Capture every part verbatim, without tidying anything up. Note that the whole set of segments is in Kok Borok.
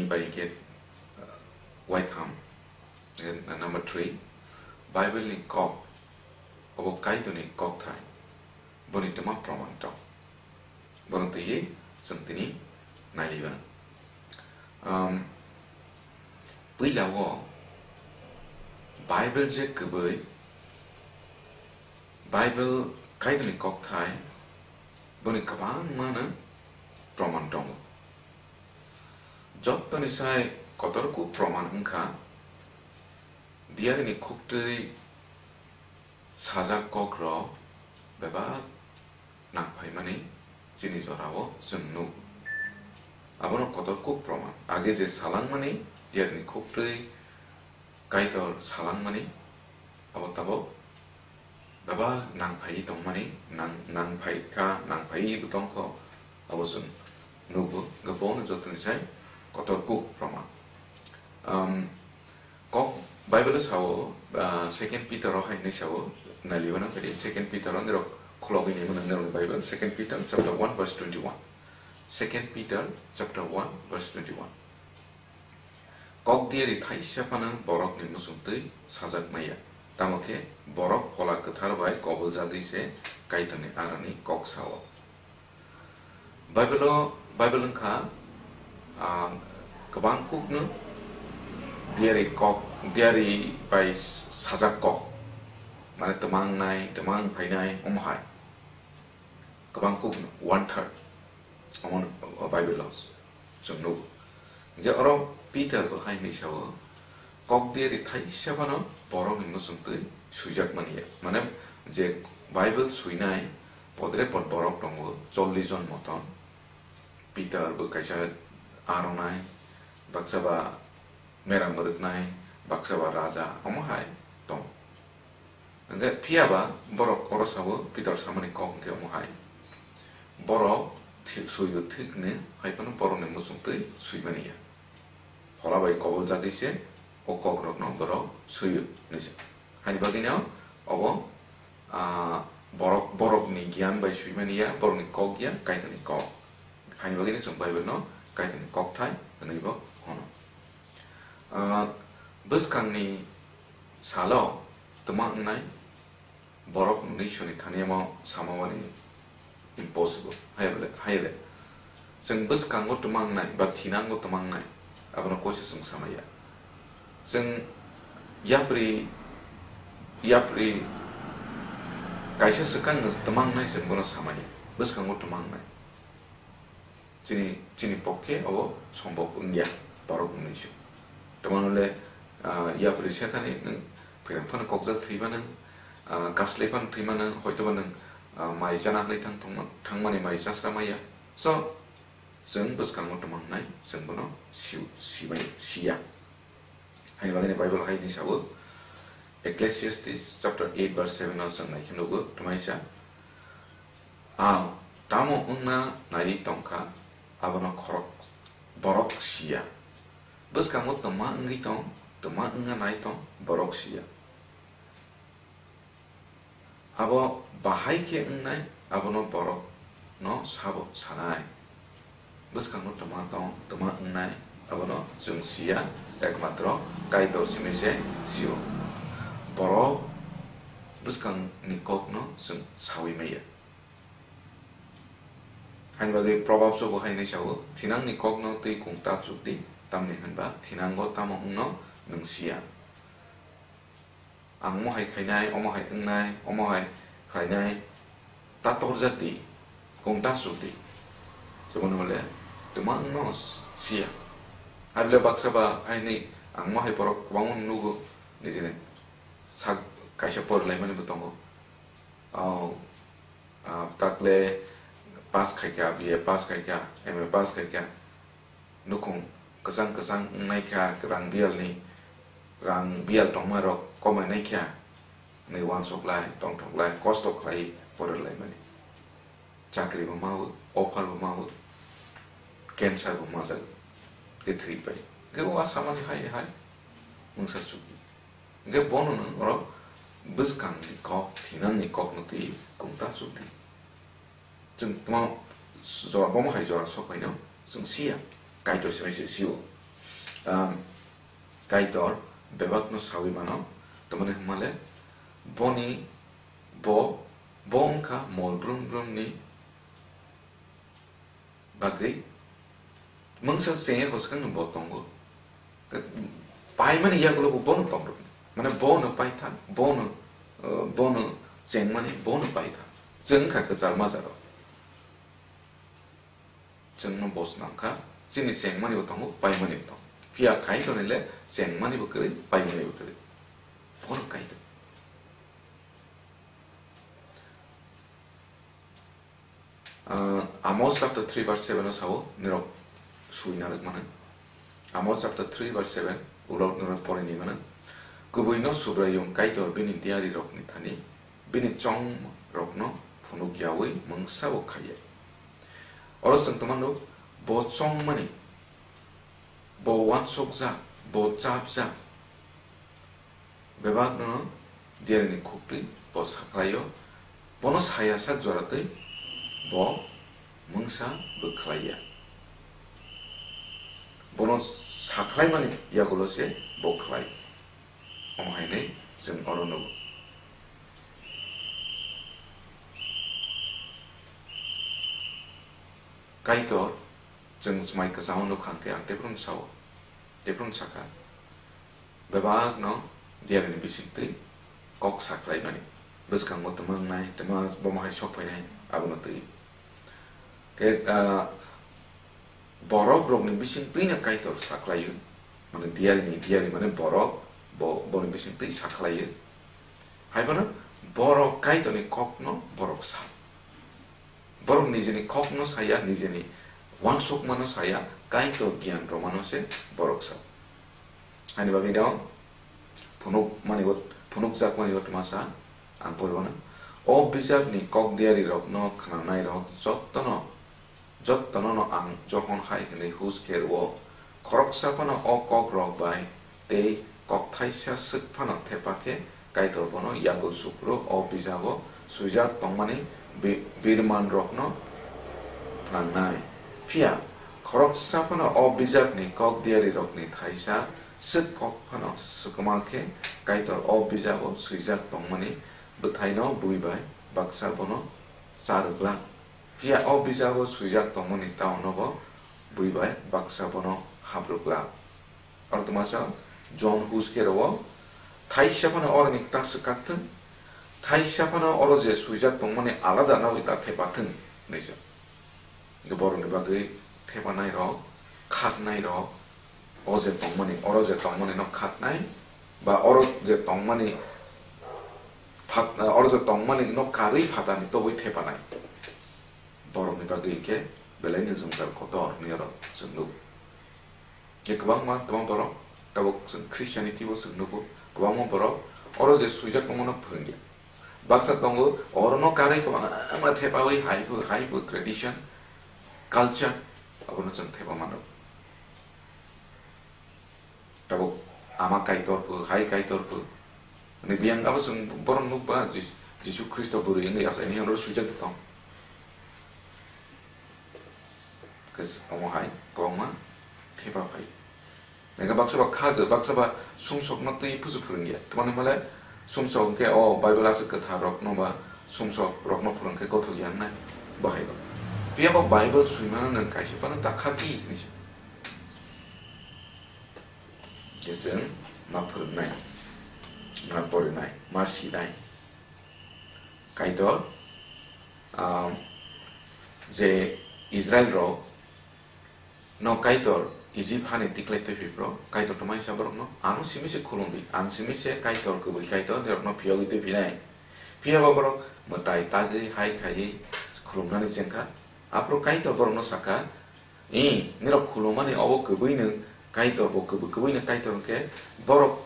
Bai hwnkhe, uh, waitham, eh, number three, Bible ni kok, obo Kaitor ni kok thai, boni twma proman tong. Bono twiwi chwng tini nailiba. Um, puila o Bible je kwbwi, Bible Kaitor ni kok thai, boni kwbangma no proman tongo. Jottoni sai kotor kuk proman wngkha, diarini khuktwi sajak kokrok bebak nangphaimani chini jorao chwng nuk. Abono kotor kuk proman. Age je salangmani, diarini khuktwi Kaitor salangmani, abo tabok bebak nangphaiwi tongmani, nang-, nangphaikha, nangphaiwi bo tongkho, abo chwng nugo, hwnkhe bono jotoni sai kotor kuk proman. Um, kok Bible o sao, ah, Second Peter o hai hinwi sao, nailibana phai di, Second Peter o nirok khulogwi naimano nirokni Bible, Second Peter chapter one verse twenty-one. Second Peter chapter one verse twenty-one. Kok diari thaisa phano borokni muchungtwi sajak maya, tamo khe borok Phola Kwthar bai koboljagwi se Kaitorni aroni kok sao. Bible-o, Bible wngkha, ah, kwbang kukno diari kok, diari bai sajak kok, mane twma wngnai, twma wngphainai, omo hai. Kwbang kukno, one third, omo Bible-o chwng nugo. Hingkhe oro Peter bo hai hinwi sao, kok diari thaisa phano borokni muchungtwi swijak manya. Mane je Bible swinai podre pod borok tongo, chollish jon moton. Peter bo kaisa aronai, baksa ba meram rwknai, baksa ba raja, omo hai tong. Hingkhe phiya ba borok oro sao, Peter samani kok hingkhe omo hai. Borok thik swi-o thik hwnwi hai phano borokni muchungtwi swimani ya. Phola bai koboljagwi se o kokrokno borok swi-o hinwi sa. Haini bagwino obo, ah, borok, borokni giyan bai swimani ya, borokni kok ya, Kaitorni kok. Haini bagwino chwng Bible no Kaitorni kok thai hwnwi bo hwno. Ah, bwskangni salo twma wngnai borok hwnwi soni thani omo samawani impossible. Hai bole, hai le. Chwng bwskango twma wngnai ba thinango twma wngnai, abono koisa chwng samaya. Chwng yapri, yapri kaisa swkang twma wngnai chwng bono samaya. Bwskango twma wngnai. Chini, chini pokke abo sombhob wngya, borok wngwi se. Tamani le, ah, yapri sethani nwng pherang phano kokjak thwi mano, ah, kaslai phano thwi mano, hoitoba nwng, ah, mai chana hwnwi thang-, thangma-, thangmani mai chasra maya. So, chwng bwskango twma wngnai, chwng bono si-, sibai, siya. Haini bagwino Bible hai hinwi sao, Ecclesiastes chapter eight verse seven o chwng nai khe nugo, twmaisa, "Ang tamo wngna naiwi tongkha, abono khorok borok siya. Bwskango twma wngwi tong, twma wngna nai tong, borok siya." Abo bahai khe wngnai, abono borok no sabo sanai. Bwskango twma tong, twma wngnai, abono chwng siya, ekmatro Kaitor simi se sio. Borok bwskangni kokno chwng saui maya. Haini bagwi Proverbs o bo hai hinwi sao, "Thinangni kokno twi kungta chuk di, tamni hwnba thinango tamo wngno nwng siya." Ang omo hai khainai, omo hai wngnai, omo hai khlainai, ta torjak di, kung ta chuk di. Tei bono bole twma wngno siya. Hai bole baksa ba haini ang omo hai borok kwbangma nugo, nijini sak kaisa porilaimani bo tongo. O, ah, takle pass khaikha, B A pass khaikha, M A pass khaikha. Nukhung kwchang kwchang wngnaikha, rang biyalni, rang biyal tongmarok komainaikha, hwnwi uansuk lai, tongthok lai, kosto khlai porwi laimani. Chakri bo mawi, offer bo mawi, cancer bo majak, khe thwi pai. Khe o asamani hai hai mungsa chukdi. Hingke bono nwng oro bwskangni kok, thinangni kokno twi kungta chukdi. Chwng tamo jora, bomo hai jora sok phaino chwng siya, Kaitor se sio. Ta Kaitor bebakno sawi mano, tamani hwnmale boni bo, bo wngkha mol brum brumni bagwi mungsa chengya kwchwkangno bo tongo. Paimani yagulo bo bono tongrwkna. Mane bono paitha, bono, eh, bono chengmani, bono paitha. Chwng kha kwchar majaro. Chwngno bo swnamkha, chini chengmani bo tongo, paimani bo tongo. Phiya Kaitorni le chengmani bo kwrwi, paimani bo kwrwi. Bono Kaitor. Ah, Amos chapter three verse seven o sao, nirok sui narwk mano. Amos chapter three verse seven, ulo nirok porini mano. Kubuino Subraiyung Kaitor bini diarirokni thani, bini chongmrokno phunuk yaui mungsa bo khaiya. Oro chwng tongmano, bo chongmani, bo wansukjak, bo chapjak, bebakno diarini khuktwi bo sakhlaio, bono saya sak joratwi bo mungsa bo khlaiya. Bono sakhlaimani yagulo se bo khlai. Omo hai hinwi chwng oro nugo. Kaitor, chwng swmai kwchangno nukha hwnkhe ang teiphuru sao, teiphuru sakha, bebakno diarini bisingtwi kok saklaimani, bwskango twma wngnai, twma bomo hai sok phainai, abono twi. Khe, ah, borok rokni bisingtwino Kaitor saklaio, mane diarini, diari mane borok, bo-, boni bisingtwi saklaio. Haiphano borok Kaitorni kokno borok sa. Borok nijeni kokno saya, nijeni wansukmano saya, Kaitor giyan romano se borok sa. Ani bagwi no phunuk mani o, phunukjak mani o twma sa, ang poribano. O bijapni kok diarirokno khnanairok jottono, jottono no ang Johon hai hwnwi hus khe rwo. Khoroksa phano o kokrok bai tei kokthaisa swk phano thepa khe Kaitor bono yagul sukro o bijabo swijak tongmani bi-, birmanrokno phnangnai. Phiya khoroksa phano o bijapni kok diarirokni thaisa swk kok phano swkma khe Kaitor o bijabo swijak tongmani bwthaino bui bai baksa bono cha rwglak. Phiya o bijabo swijak tongmani taono bo bui bai baksa bono habrwglak. Oro twmasa John hus khe rwo, thaisa phano oroni ta swkak thung, thaisa phano oro je swijak tongmani alada nogwi ta thepa thung, hinwi sa. Borokni bagwi thepanai rok, khaknai rok, o je tongmani, oro je tongmani no khaknai, ba oro je tongmani phat-, oro je tongmani no karwi phatani tobwi thepanai. Borokni bagwi khe belai no jwngjal kotor hinwi oro chwng nuk. Je kwbangma, kwbang borok tabuk chwng Christianity o chwng nugo, kwbangma borok oro je swijak tongmano phwrwngya. Baksa tongo, orono karwi kwbangma thepawi hai bo, hai bo tradition, culture, abono chwng thepa mano. Tabuk ama Kaitor pho, hai Kaitor pho. Ani biyang abo chwng borok nukba, Jis-, Jisu Khristo bwrwi wngwi achaini oro swijak tong. Khe omo hai kwbangma thepa phai. Nangkhe baksa ba kha, baksa ba sumsokno twi phusu phwrwngya. Tamani hwnmale sumsok hwnkhe o Bible aswk kwthar rokno ba sumsok rokno phwrwngkhe gothok ya wngnai bahai rok. Phiya bo Bible swimano nwng kaisa phano ta kha di hinwi sa. Je chwng ma phwrwngnai, ma porinai, ma sinai. Kaitor, ah, je Israel rok no Kaitor Egypt hani tiklai twi phipro, Kaitor twmai sa borok no, "Ano simi se khulum di, ang simi se Kaitor, kwbwi Kaitor, nirok no phiyogwi twi phinai." Phiya ba borok mwtai tagwi hai khaiwi khulumnani chengkha. Aphuru Kaitor borok no sakha, "I, nirok khulumani obo kwbwi nwng Kaitor, bo kwbwi, kwbwi nwng Kaitor," hwnkhe borok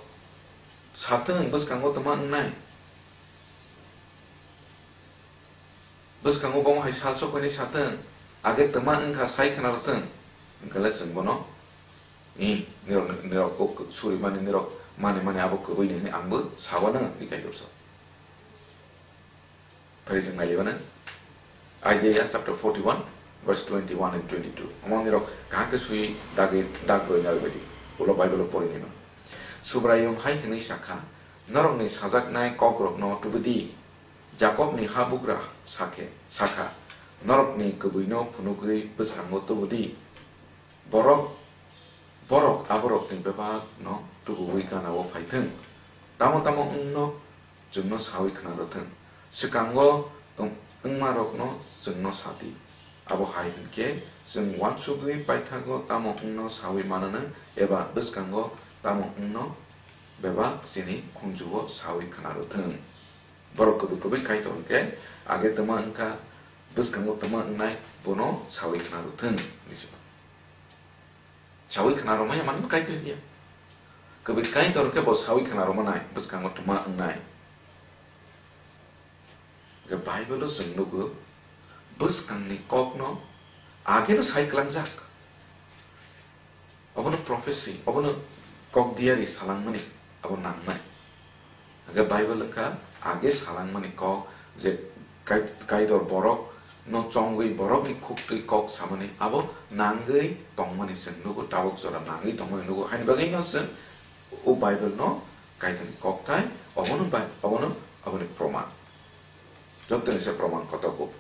satung bwskango twma wngnai. Bwskango bomo hai sal sok hwnwi satung, age twma wngkha sai khna rwtung, hwnkhe le chwng bono, "I, nirok, nirok kok suri mani, nirok mani mani abo kwbwi ni," hwnwi ang bo sabo no, hwnwi Kaitor sa. Phari chwng nailibana Isaiah chapter forty-one, verse twenty-one and twenty-two. Omo nirok kaham khe sui dagi, dag roi nalbadi. Ulo Bible-o porinai no. Subraiyung hai hwnwi sakha, "Norokni sajaknai kokrokno tubu di." Jakobni habugra sakhe, sakha, "Norokni kwbwino phunugwi bwskango tubu di." Borok, borok aborokni bebakno tubuwi gana-o phai thung. Tamo tamo wngno chwngno sawi khna rw thung. Swkango wng-, wngmarokno chwngno sa di. Abo hai hwn khe, chwng uansugwi paithago tamo wngno sawi mananw eba bwskango tamo wngno bebak chini khunju-o sawi khna rw thung. Borok kwbwi kwbwi Kaitor hwn khe age twma wng kha, bwskango twma wngnai bono sawi khna rw thung, hinwi se. Sawi khna rwmaya mani Kaitor ya. Kwbwi Kaitor khe bo sawi khna rwmanai, bwskango twma wngnai. Hwnkhe Bible-o chwng nugo, bwskangni kokno ageno sai kwlangjak. Obono prophecy, obono kok diari salangmani, abo nangnai. Hwnkhe Bible wngkha age salangmani kok je Kai-, Kaitor borok no chongwi borokni khuktwi kok samani abo nangwi tongmani chwng nugo, tabuk jora nangwi tongmani nugo. Haini bagwino chwng o Bible no Kaitorni kokthai, obono Bi-, obono aboni proman. Jottoni se proman kotor bo.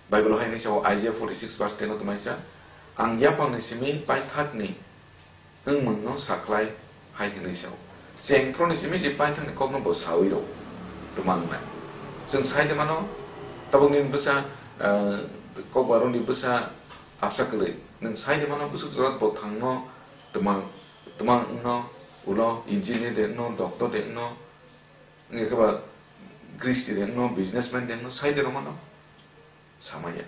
Bible hai ni sao Isaiah forty-six verse ten o tongmani sa, "Ang yaphangni simi paithakni wngmungno sakhlai," hai hwnwi sao. Chengphroni simi se paithakni kokno bo sawi rw tongma wngnai. Chwng sai de mano, tabuk nini bwsa, eh, kokbaroni bwsa absa kwlwi. Nwng sai de mano bwswk jora bo thangno twma, twma wngno, ulo engineer de wngno, doctor de wngno, wngya khe ba gristi de wngno, businessman de wngno, sai de rw mano. Samaya.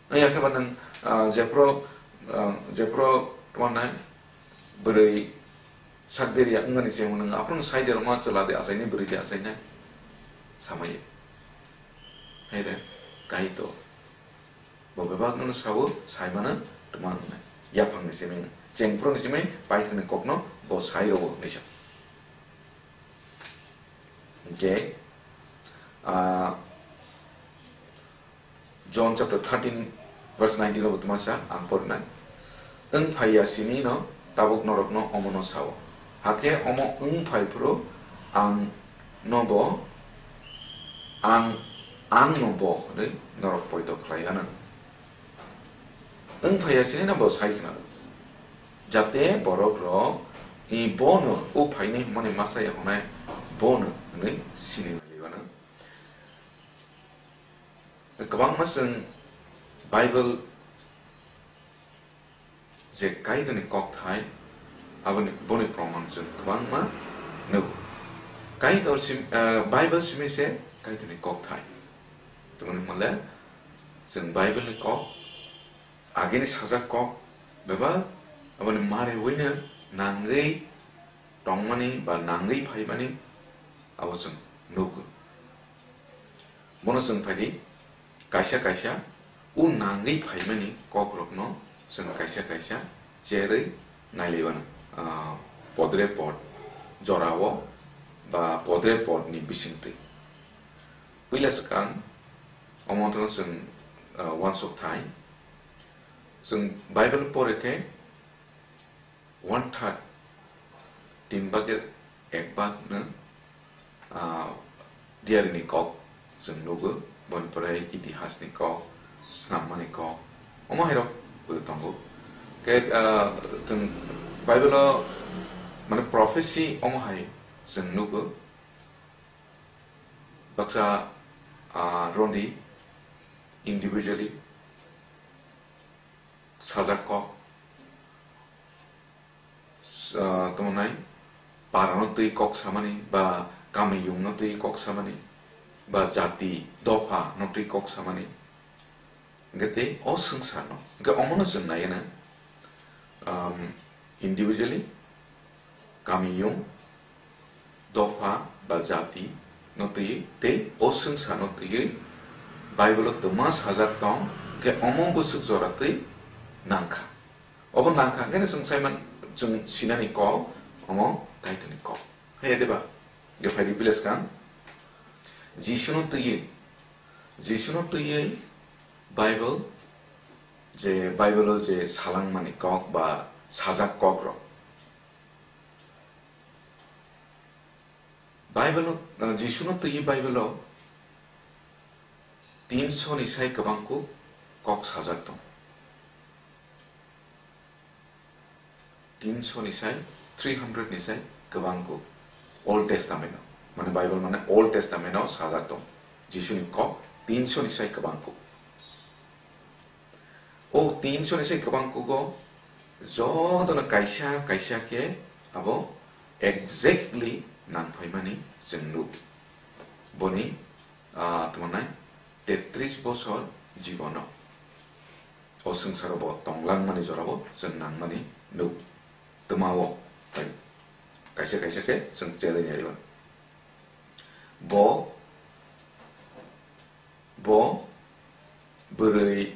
Wngya khe ba nwng, ah, jephru, ah, jephru tongma nai bwrwi sak deriya wngmani chengmung nwng aphuru sai de rwma chwla de achainai bwrwi de achainai samaya. Hai de, Kaitor. Bo bebak no sao, sai mano tongma wngnai. Yaphang ni simi, chengphru ni simi, paithak ni kok no bo sai rwo hinwi sa. Hwnkhe, ah, John chapter thirteen verse nineteen o bo tongma sa ang porinai. Wng phai ya sini no tabuk norok no omo no sao. Hakhe omo wng phai phuru ang no bo, ang, ang no bo hinwi norok poito khlai anw. Wng phai ya sini no bo sai khna rw. Jate borok rok i bo no o phainai hwnmani masa ya hwnai bo no hinwi sini nai liwanw. Kwbangma chwng Bible je Kaitorni kokthai, aboni, boni proman chwng kwbangma nugo. Kaitor sim-, eh, Bible simi se Kaitorni kokthai. Tamoni hwnle chwng Bible ni kok, agini sajak kok, bebak aboni mare uino nangwi tongmani ba nangwi phaimani abo chwng nugo. Bono chwng phaidi, kaisa kaisa o nangwi phaimani kokrokno chwng kaisa kaisa cherwi nailaibano, ah, podre pod jorao ba podre podni bisingtwi. Puila swkang omo wngkha chwng, ah, uansuk thai. Chwng Bible pore khe one third, tin bhagir ek bhag no, ah, diarini kok chwng nugo, boni pore itihasni kok, snammani kok, omo hairok bo tongo. Khe, ah, chwng Bible-o, mane, prophecy omo hai chwng nugo. Baksa, ah, roni individually sajak kok, s-, ah, tamo nai, parano twi kok samani, ba kamiyungno twi kok samani, ba jati, dophano twi kok samani. Hingke tei o swngcharno, hingke omono chwng naiya na, um, individually, kamiyung, dopha ba jati no twiwi tei o swngcharno twiwi Bible-o twma sajak tong, hingke omo bwswk jora twi nangkha. Obo nangkha, hingke chwng saiman chwng sinani kok, omo Kaitorni kok. Haiya deba? Hingke phaidi pile swkang. Jisuno twiwi, Jisuno twiwi Bible Je Bible-o je salangmani kok ba sajak kokrok. Bible-o, uh, Jisuno twi Bible-o tinsho ni sai kwbang kuk kok sajak tong. Tinsho ni sai, three hundred ni sai kwbang kuk Old Testament-o. Mane Bible mane Old Testament-o sajak tong. Jisuni kok tinsho ni sai kwbang kuk. O tinsho ni sai kwbang kugo jotono kaisa kaisa khe abo exactly nangphaimani chwng nuk. Boni, ah, tamo nai tetris bosor jibono. O swngcharo bo tonglangmani jorao chwng nangmani nuk. Twmao tai kaisa kaisa khe chwng challenge ya. Bo, bo bwrwi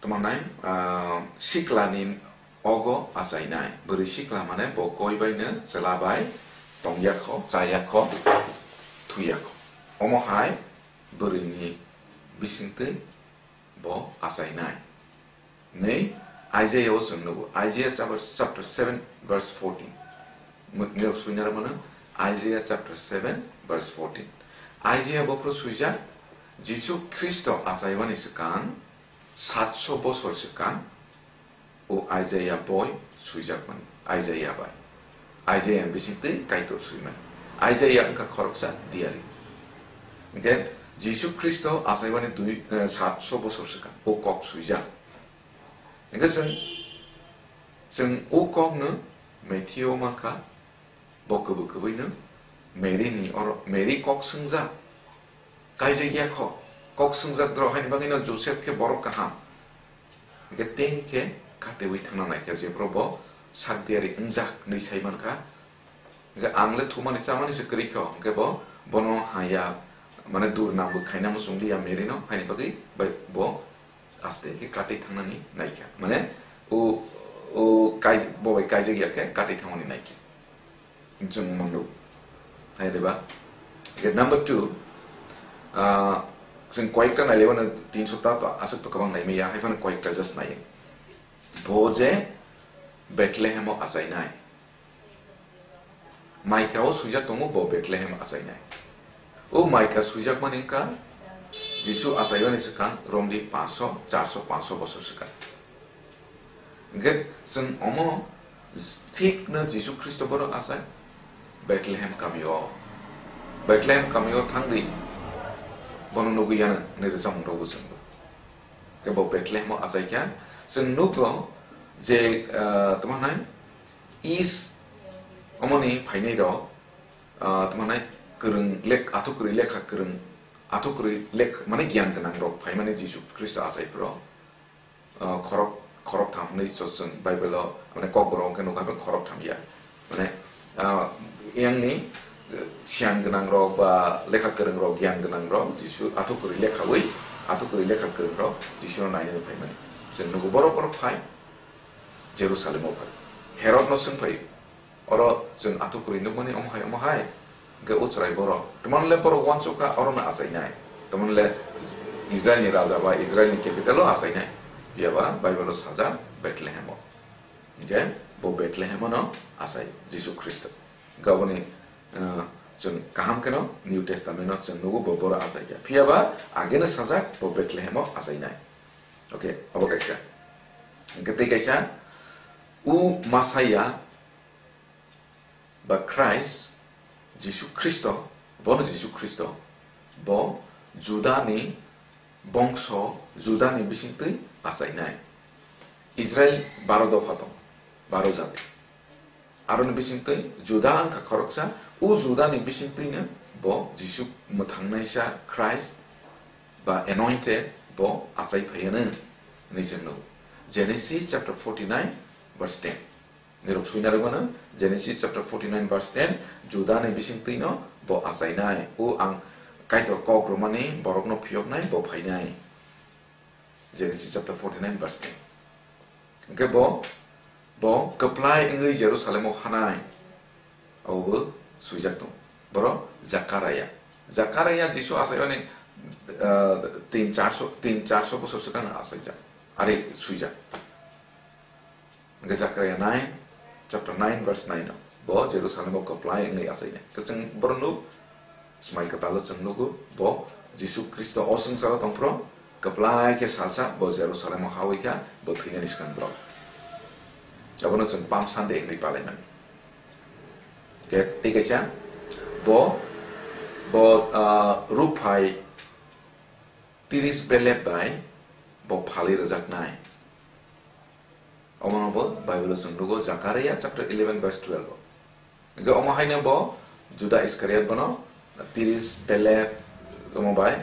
tamo nai, ah, siklani ogo achainai. Bwrwi sikla mane bo koi bai no chwla bai tongya kho, chaya kho, thuya kho. Omo hai bwrwini bisingtwi bo achainai. Nei Isaiah o chwng nugo, Isaiah chapter, chapter seven verse fourteen. Mo-, nei suinaro mano Isaiah chapter seven verse fourteen. Isaiah bophro suijak, Jisu Khristo achaimani swkang satso bosor swkang o Isaiah boi suijakmani, Isaiah bai. Isaiah bisingtwi Kaitor suimani. Isaiah wngkha khoroksa diari. Hingkhe Jisu Khristo achaimani dui, eh, satso bosor swkang o kok suijak. Hingkhe chwng, chwng o kokno Matthew mankha, bo kwbwi kwbwino Mary ni oro, Mary kok swngjak. Kaijak ya kho, kok swngjak dro, haini bagwino Joseph khe borok kaham. Hingkhe tei khe katewi thangna naikha, jephru bo sak diari wngjak hinwi sai mankha. Hingkhe ang le thumani chamani se kwrwi kho, hingkhe bo bono haya, mane dur nangbo khaina muchung liya Mary no, haini bagwi bai bo aste khe katwi thangnani naikha. Mane o, o kai-, bo bai kaijak ya khe katwi thangmani naikha. Chwng mwnrw. Hai de ba? Hingkhe number two, ah, chwng koyekta nailaiwano tin sopta to aswk to kwbang naimaya, hai phano koyekta just nai. Bo je Bethlehem o achainai. Maika o suijak tongo bo Bethlehem achainai. O Maika suijakmani wngkha Jisu achaimani swkang romdi paanch sho, char sho, paanch sho bosor swkang. Hingkhe chwng omo thikno Jisu Khristo bono achai Bethlehem kamio. Bethlehem kamio thangdi bono nugwi yano hinwi rwchapmung rokbo chwngbo. Khe bo Bethlehem o achaikha. Chwng nugo je, ah, tamo nai East omoni phainai rok, ah, tamo nai kwrwng lek-, athukwrwi lekha kwrwng, athukwrwi lek-, mane giyan gwnang rok phaimani Jisu Khristo achai phuru. Ah, khorok, khorok tham hinwi chwng Bible o, mane kokborok hwnkhe nukha, khorok tham ya. Mane, ah, yangni, eh, siyan gwnang rok ba lekha kwrwng rok, giyan gwnang rok, Jisu athukwrwi lekhawi, athukwrwi lekha kwrwng rok Jisu no nainani phaimani. Chwng nugo borok borok phai, Jerusalem o phai. Herod no swng phai. Oro chwng athukwrwi nukmani omo hai, omo hai. Hwnkhe o chwrai borok. Tamo le borok uansukha orono achainai. Tamo le Israel ni raja ba Israel ni capital o achainai. Phiya ba Bible o sajak Bethlehem o. Hwnkhe bo Bethlehem o no achai Jisu Khristo. Hwnkhe aboni, eh, chwng kaham kheno New Testament o chwng nugo bo boro achaikha. Phiya ba ageno sajak bo Bethlehem o achainai. Okay, abo kaisa. Hwnkhe tei kaisa, o Messiah ba Christ, Jisu Khristo, bono Jisu Khristo, bo Judani bongso, Judani bisingtwi achainai. Israel baro dopha tong, baro jati. Aroni bisingtwi Juda wngkha khoroksa, o Judani bisingtwino bo Jisu mwthangnaisa Christ ba anointed bo achai phaiano hinwi chwng nugo. Genesis chapter forty-nine verse ten. Nirok suina rwmano, Genesis chapter forty-nine verse ten, Judani bisingtwino bo achainai, o ang Kaitor kok rwmani borokno phiyoknai bo phainai. Genesis chapter forty-nine verse ten. Hwnkhe bo, bo kwplai wngwi Jerusalem o hanai, abo bo swijak tongo. Boro Zakaraya. Zakaraya Jisu achaimani, ah, tin char sho, tin char sho bosor swkang achaijak. Ari swijak. Hingke Zakaria nine, chapter nine, verse nine o, bo Jerusalem o kwplai wngwi achainai. Hingke chwng borok nuk, Smai Kwtal o chwng nugo, bo Jisu Khristo o swngcharo tongphuru, kwplai khe salsa bo Jerusalem o hawi kha, bo thwinani swkang borok. Abono chwng Palm Sunday wngwi palaimani. Hingke tei kaisa, bo, bo, ah, rukphai tiris belep bai bo phalwi rwjaknai. Omono bo Bible o chwng nugo, Zakaria chapter eleven verse twelve o. Hingke omo haino bo Juda Iskariot bono tiris belep omo bai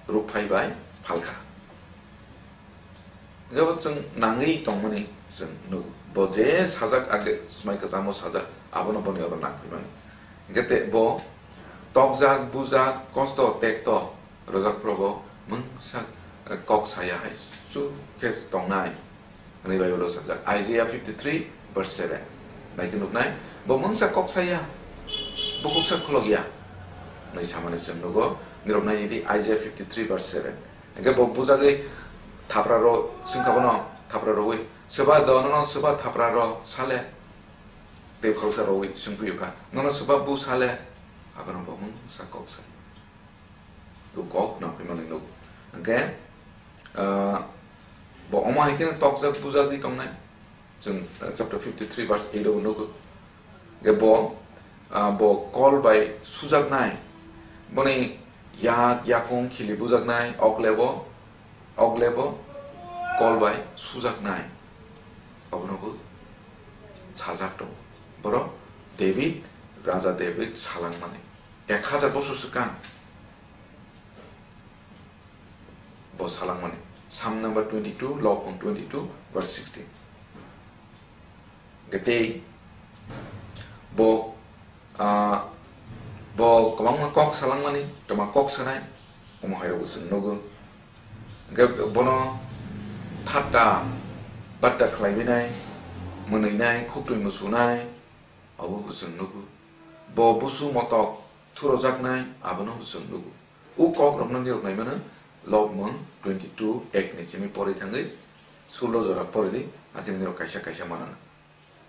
rukphai bai phalkha. Hingke bo chwng nangwi tongmani chwng nugo. Bo je sajak age Smai Kwchamo sajak, abono boni oro nangphimani. Hingke te bo tokjak, bujak, kosto, tekto, rwjak phuru bo mungsa, eh, kok saya hai chuk khe tongnai hwnwi Bible o sajak. Isaiah fifty-three verse seven. Nai khe nuknai, bo mungsa kok saya, bukhuksa khulok ya hwnwi samani chwng nugo. Nirok nai di Isaiah fifty-three verse seven. Hingke bo bujagwi thapra ro swngkha bono, thapra rogwi, "Swba do nono swba thapra ro sale?" Tei khoroksa rogwi swngphiyo kha, "Nono swba bu sale?" Abono bo mungsa kok sai. Bo kok nangphimani nuk. Hingke, ah, bo omo hai kheno tokjak bujagwi tongnai. Chwng, ah, chapter fifty-three verse eight o nugo. Hingke bo, ah, bo kol bai sujaknai. Boni yak, yakung khili bujaknai, oklebo, oklebo kol bai sujaknai. Obono bo sajak tongo. Borok David, Raja David salangmani. Ek hajar bosor swkang bo salangmani. Psalm number twenty-two, Lok twenty-two, verse sixteen. Hingke tei bo, ah, bo kwbangma kok salangmani, twma kok sanai, omo hai rok bo chwng nugo. Hingke bono thatta batta khlaiwi nai, mwnwi nai, khuktwi musu nai, abo bo chwng nugo. Bo busu motok thurojaknai, abono bo chwng nugo. O kok rokno nirok naimano Lok mung twenty-two ek ni simi porwi thangwi sullo jora porwi di, hakhe nirok kaisa kaisa manana.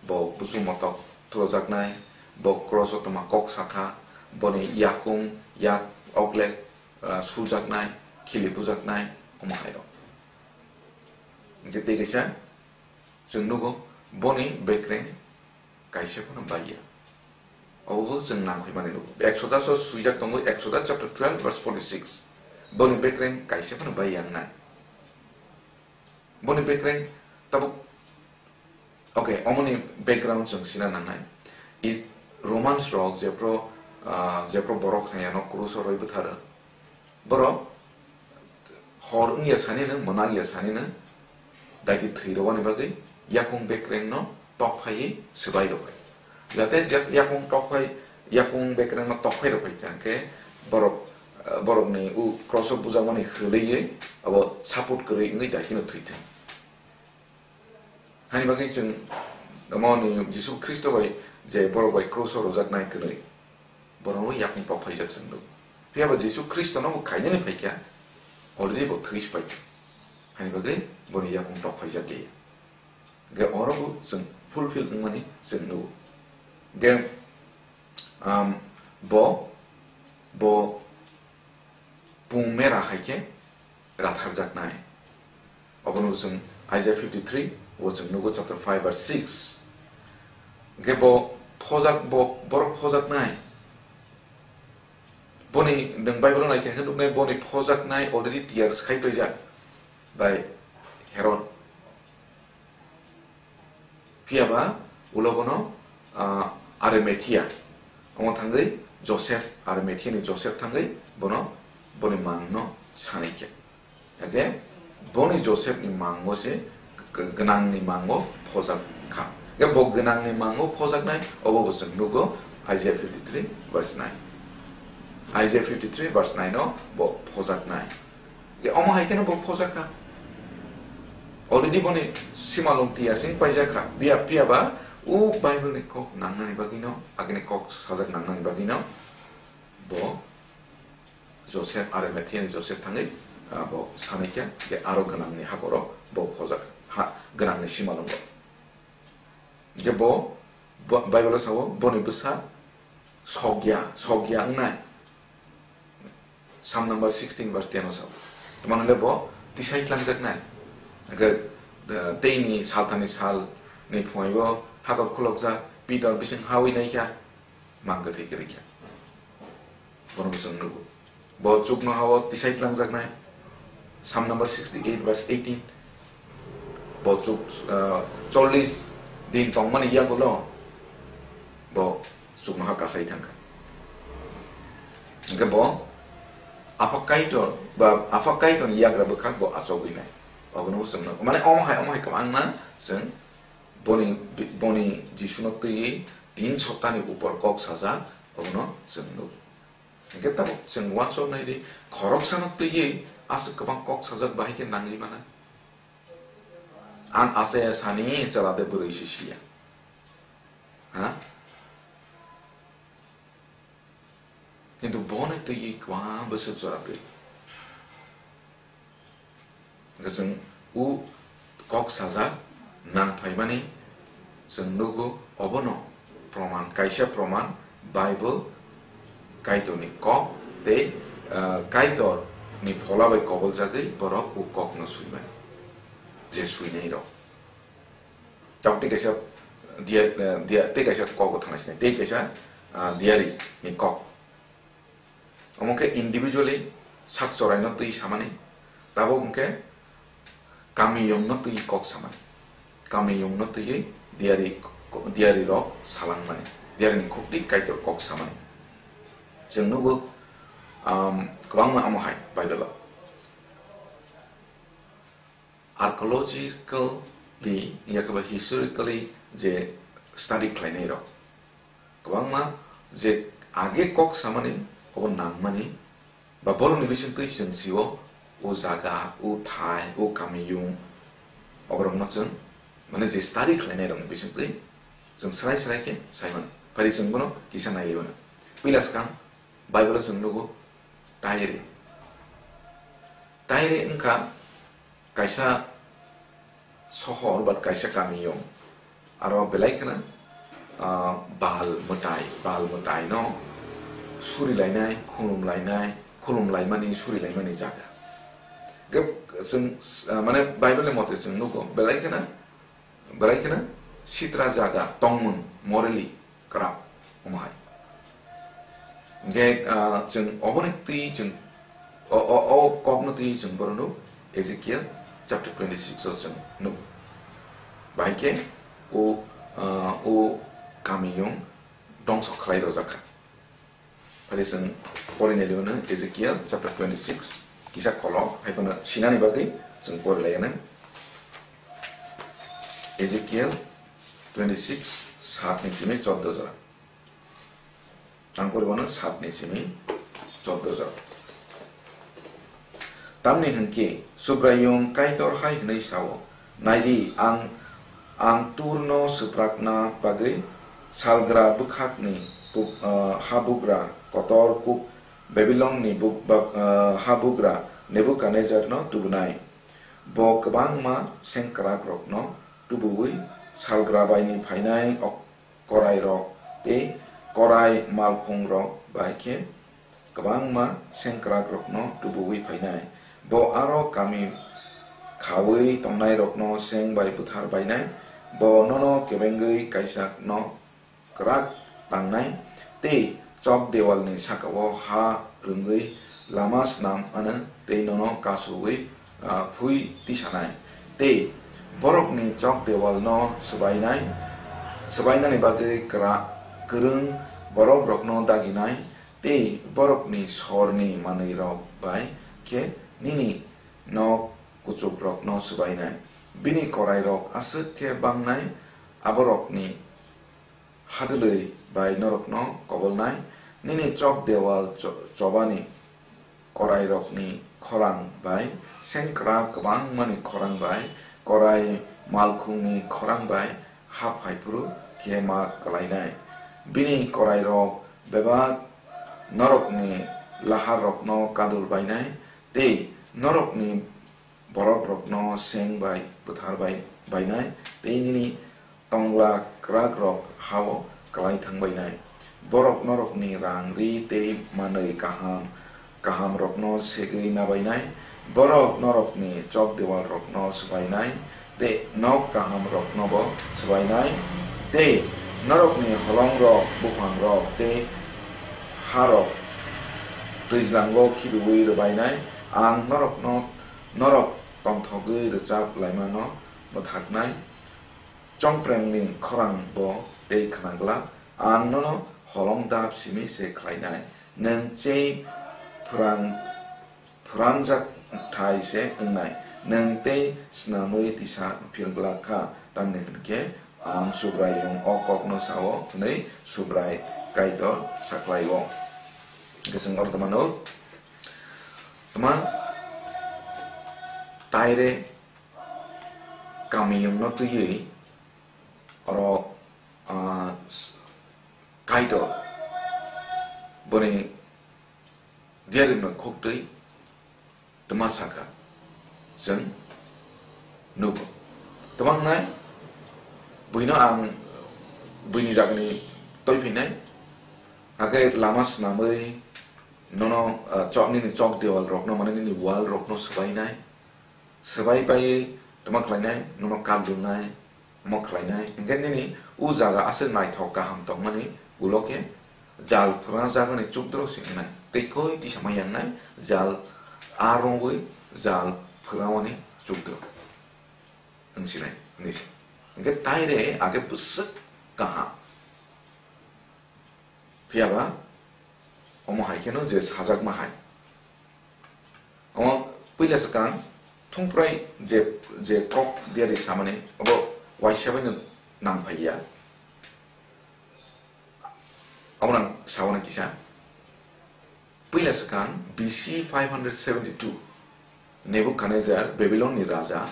Bo busu motok thurojaknai, bo cross o twma kok sakha, boni yakung, yak oklek, ah, sujaknai, khili bujaknai, omo hai rok. Hingke tei kaisa chwng nugo, boni bekreng kaisa phano bai ya. Obo chwng nangkukmani nugo. Exodus o swijak tongo, Exodus chapter twelve verse forty-six. Boni bekreng kaisa phano bai ya wngnai. Boni bekreng tabuk, okay, omoni background chwng sina nangnai. I Romans rok jephru, ah, jephru borok hamyano krus o rwi bwtharo. Borok hor wngya sani no, mwnak ya sani no, dagi thwi rwani bagwi yakung bekreng no tok phaiwi swbai rw bai. Jate jak-, yakung tok phai, yakung bekreng no tok phai rw bai kha, hwnkhe borok, eh, borokni u cross o bujakmani hwlwi abo support kwrwi wngwi dagi no thwi thung. Hani bagwi chwng omo ni Jisu Khristo bai je borok bai cross o rwjaknai kwnwi, borok no yakung tok phaijak chwng nuk. Phiya ba Jisu Khristo no bo khainani phaikha, already bo thwi se paikha. Hani bagwi boni yakung tok phaijak liya. Hwnkhe oro bo chwng fulfill wngmani chwng nugo. Hwnkhe, um, bo, bo pung mera hai khe ratharjaknai. Obono chwng Isaiah fifty-three o chwng nugo, chapter five verse six. Hwnkhe bo phojak, bo borok phojaknai. Boni nwng Bible nai khe nuknai boni phojaknai already tiyar khai paijak bai Herod. Phiya ba ulo bono, ah, Arimathea, omo thangwi Joseph, Arimathea ni Joseph thangwi bono, boni mang no sanai khe. Hwnkhe boni Joseph ni mang o se g-, g-, gwnang ni mang o phojak kha. Hwnkhe bo gwnang ni mang o phojaknai, obo bo chwng nugo Isaiah fifty-three verse nine. Isaiah fifty-three verse nine o bo phojaknai. Ye, omo hai kheno bo phojakha. Already boni simalung tiyar sing paijak kha. Biya, phiya ba o Bible ni kok nangnani bagwi no, agini kok sajak nangnani bagwi no bo Joseph, Arimathea ni Joseph thangwi ah, bo sanai kha, je aro gwnangni hakhorok bo phojak, ha gwnangni simalwngo. Je bo, bo Bible-o sao, boni bwsa sokya, sokya wngnai. Psalm number sixteen verse ten o sao. Tamani le bo tisai tlangjaknai. Hingke, eh, teini salthani salni phuaibo hakhor khulokjak, Peter bising hawi naikha, mang kwthwi kwrwi kha. Bono bo chwng nugo. Bo chuknoha-o tisai tlangjaknai. Psalm number sixty-eight verse eighteen. Bo chuk, ah, chollish din tongmani yagulo bo chuknoha kasai thangkha. Hingke bo Apha Kaitor ba Apha Kaitorni yagra bwkhak bo achogwi nai. Obono bo chwng nugo. Mane omo hai, omo hai kwbangma chwng boni, boni Jisuno twiwi tin soptani upor kok sajak, obono chwng nugo. Hingke tabuk chwng uansuk nai di, khoroksano twiwi aswk kwbang kok sajak bahai khe nangri mana. Ang achaya sani chwla de bwrwi se siya. Ha? Kintu bono twiwi kwbang bwswk jora twi. Hingke chwng o kok sajak nang phaimani chwng nugo, obono proman, kaisa proman, Bible, Kaitorni kok tei, ah, Kaitorni phola bai koboljagwi borok o kokno swimani, je swinairok. Tabuk tei kaisa dia-, ah, dia-, tei kaisa kok bo thangna sinai, tei kaisa, ah, diary ni kok. Omo khe individually sak choraino twi samani, tabuk hwnkhe kamiyungno twi kok samani. Kamiyungno twiwi diary, diary rok salangmani, diary ni khukti Kaitor kok samani. Chwng nugo, um, kwbangma omo hai Bible o. Archaeologically, yakhe ba historically je study khlainai rok, kwbangma je age kok samani, obo nangmani, ba borokni bisingtwi chwng sio, o jaga, o thai, o kamiyung, oborokno chwng, mane, je study khlainai rokni bisingtwi chwng srai srai khe saimano. Phari chwng bono kisa nailaiwano. Puila swkang Bible o chwng nugo, Tyre. Tyre wngkha kaisa sohor ba kaisa kamiyung. Aro belai kheno, ah, Bal mwtai, Bal mwtaino surilainai, khulumlainai, khulumlaimani, surilaimani jaga. Ge-, chwng, ah, mane Bible ni mote chwng nugo, belai kheno Belai kheno sitra jaga tongmung morally kwrak omo hai. Hingkhe, ah, chwng oboni twi chwng o, o, o kokno twi chwng bohrok nuk Ezekiel chapter twenty-six o chwng nuk. Bahai khe o, ah, o kamiyung dongso khlai rojak kha. Phari chwng porinai liwino Ezekiel chapter twenty-six, kisa kolok, hai phano sinani bagwi chwng porilaiano. Ezekiel twenty-six, saat ni simi choddo jora. Ang poribono saat ni simi choddo jora. Tamni hwnkhe Subraiyung Kaitor hai hwnwi sao, "Nai di, ang, ang Turno swprakna bagwi salgra bwkhakni buk-, ah, habugra kotor kuk Babilonni buk-, bak-, ah, habugra Nebukadnezarno tubunai. Bo kwbangma sengkrakrokno tubuwi salgrabaini phainai ok-, korairok tei korai malkhungrok bai khe kwbangma sengkrakrokno tubuwi phainai. Bo aro kami khaui tongnairokno seng bai buthar bainai. Bo nono kebengwi kaisakno kwrak tangnai tei chok dewalni saka-o ha rwngwi lama snam anw tei nono kasugwi, ah, phui tisanai. Tei borokni chok dewalno swbainai, swbainani bagwi kwra-, kwrwng borokrokno daginai, tei borokni sorni manwirok bai khe nini nok kuchukrokno swbainai. Bini korairok aswk khe bangnai, aborokni hadwlwi bai norokno kobolnai. Nini chok dewal cho-, chobani korairokni khorang bai, sengkrak kwbangmani khorang bai, korai malkhungni khorang bai haphai phuru khe ma kwlainai. Bini korairok bebak norokni laharrokno kadul bainai, tei Norokni borokrokno seng bai bwthar bai bainai, tei nini tongla kwrakrok ha-o klai thang bainai. Borok norokni rang ri tei manwi kaham kahamrokno segwi nabainai. Borok norokni chokdeualrokno swbainai tei nok kahamroknobo swbainai, tei norokni holongrok, buphangrok tei harok twijlango khibiui rwbainai. Ang norokno, norok tongthogwi rwchap laimano mwthaknai, chongprengni khorang bo tei khna glak. Ang nono holong dap simi se khlainai, nwng chei phwrang, phwrangjak thai se wngnai, nwng tei snamwi tisa phir glak kha, tamni hwn khe ang Subraiyung o kokno sa-o hwnwi Subrai Kaitor sakhlai-o. Hwnkhe chwng oro tongmano, tma Taire kamiyungno twiwi oro, ah, s-, Kaitor boni diarimno khoktwi tma sakha, chwng nugo. Tma wngnai, buino ang buini jagani toiphinai, hakhe lama swnamwi nono, ah, chok, nini chok dewal rokno, mane nini wall rokno swbainai, swbai paiwi tma khlainai, nono kap dungnai, omo khlainai, hwnkhe nini o jaga aswk naithok kaham tongmani ulo khe jal phwrwngjakmani chukdro se wngnai, tei koi tisa ma yangnai jal a rwngwi jal phwrwngmani chukdro wng sinai, hwnwi se. Hwnkhe Taire age bwswk kaham. Phiya ba omo hai kheno je sajakma hai. Omo puila swkang thungprai je, je kok diari samani obo waisa bai no nang phai ya. Omo nang sawana kisa. Puila swkang B C five hundred seventy-two, Nebuchadnezzar, Babylon ni raja,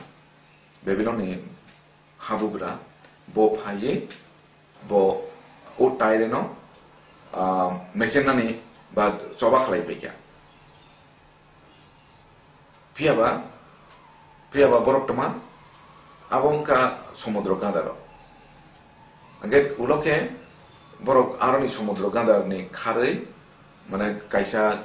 Babylon ni habugra, bo phaiwi bo o Taire no, ah, mechenani ba choba khlai paikha. Phiya ba, phiya ba borok tma abo wngkha somudro gandaro. Hwnkhe ulo khe borok aroni somudro gandarni kharwi, mane, kaisa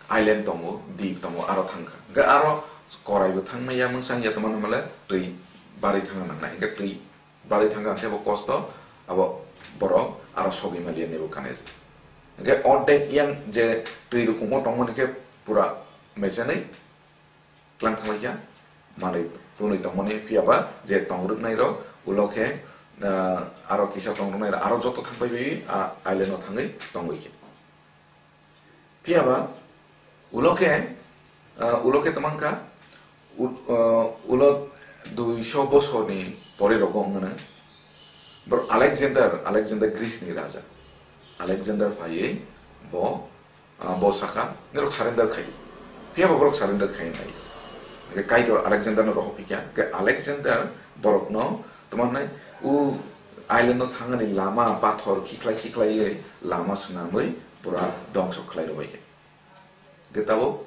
island tongo, dip tongo, aro thangkha. Hwnkhe aro koraibo thangmaya, mwsang ya tongmani male twi barwi thangna nangnai. Hwnkhe twi barwi thangkha hwnkhe bo kosto, abo borok aro sogwi manliya Nebuchadnezzar. Hwnkhe ordek yang je twi rukungo tongmani khe pura mechenwi tlang thanglaikha, manwi tunwi tongmani, phiya ba je tong rwknai rok ulo khe, ah, aro kisa tong rwknai rok aro joto thang pai bai, ah, island o thangwi tongwi khe. Phiya ba ulo khe, ah, ulo khe tongmang kha, u-, ah, ulo duiso bosorni pore rogo wngmano. Borok Alexander, Alexander Greece ni raja. Alexander phaiwi bo, ah, bo sakha, "Norok surrender khai." Phiya ba borok surrender khai nai. Hwnkhe Kaitor Alexander no rohor phikha. Hwnkhe Alexander borokno tongmani u island no thangani lama pathor khikhlai khikhlaiwi lama swnamwi pura dongso khlai rwbaikha. Hwnkhe tabuk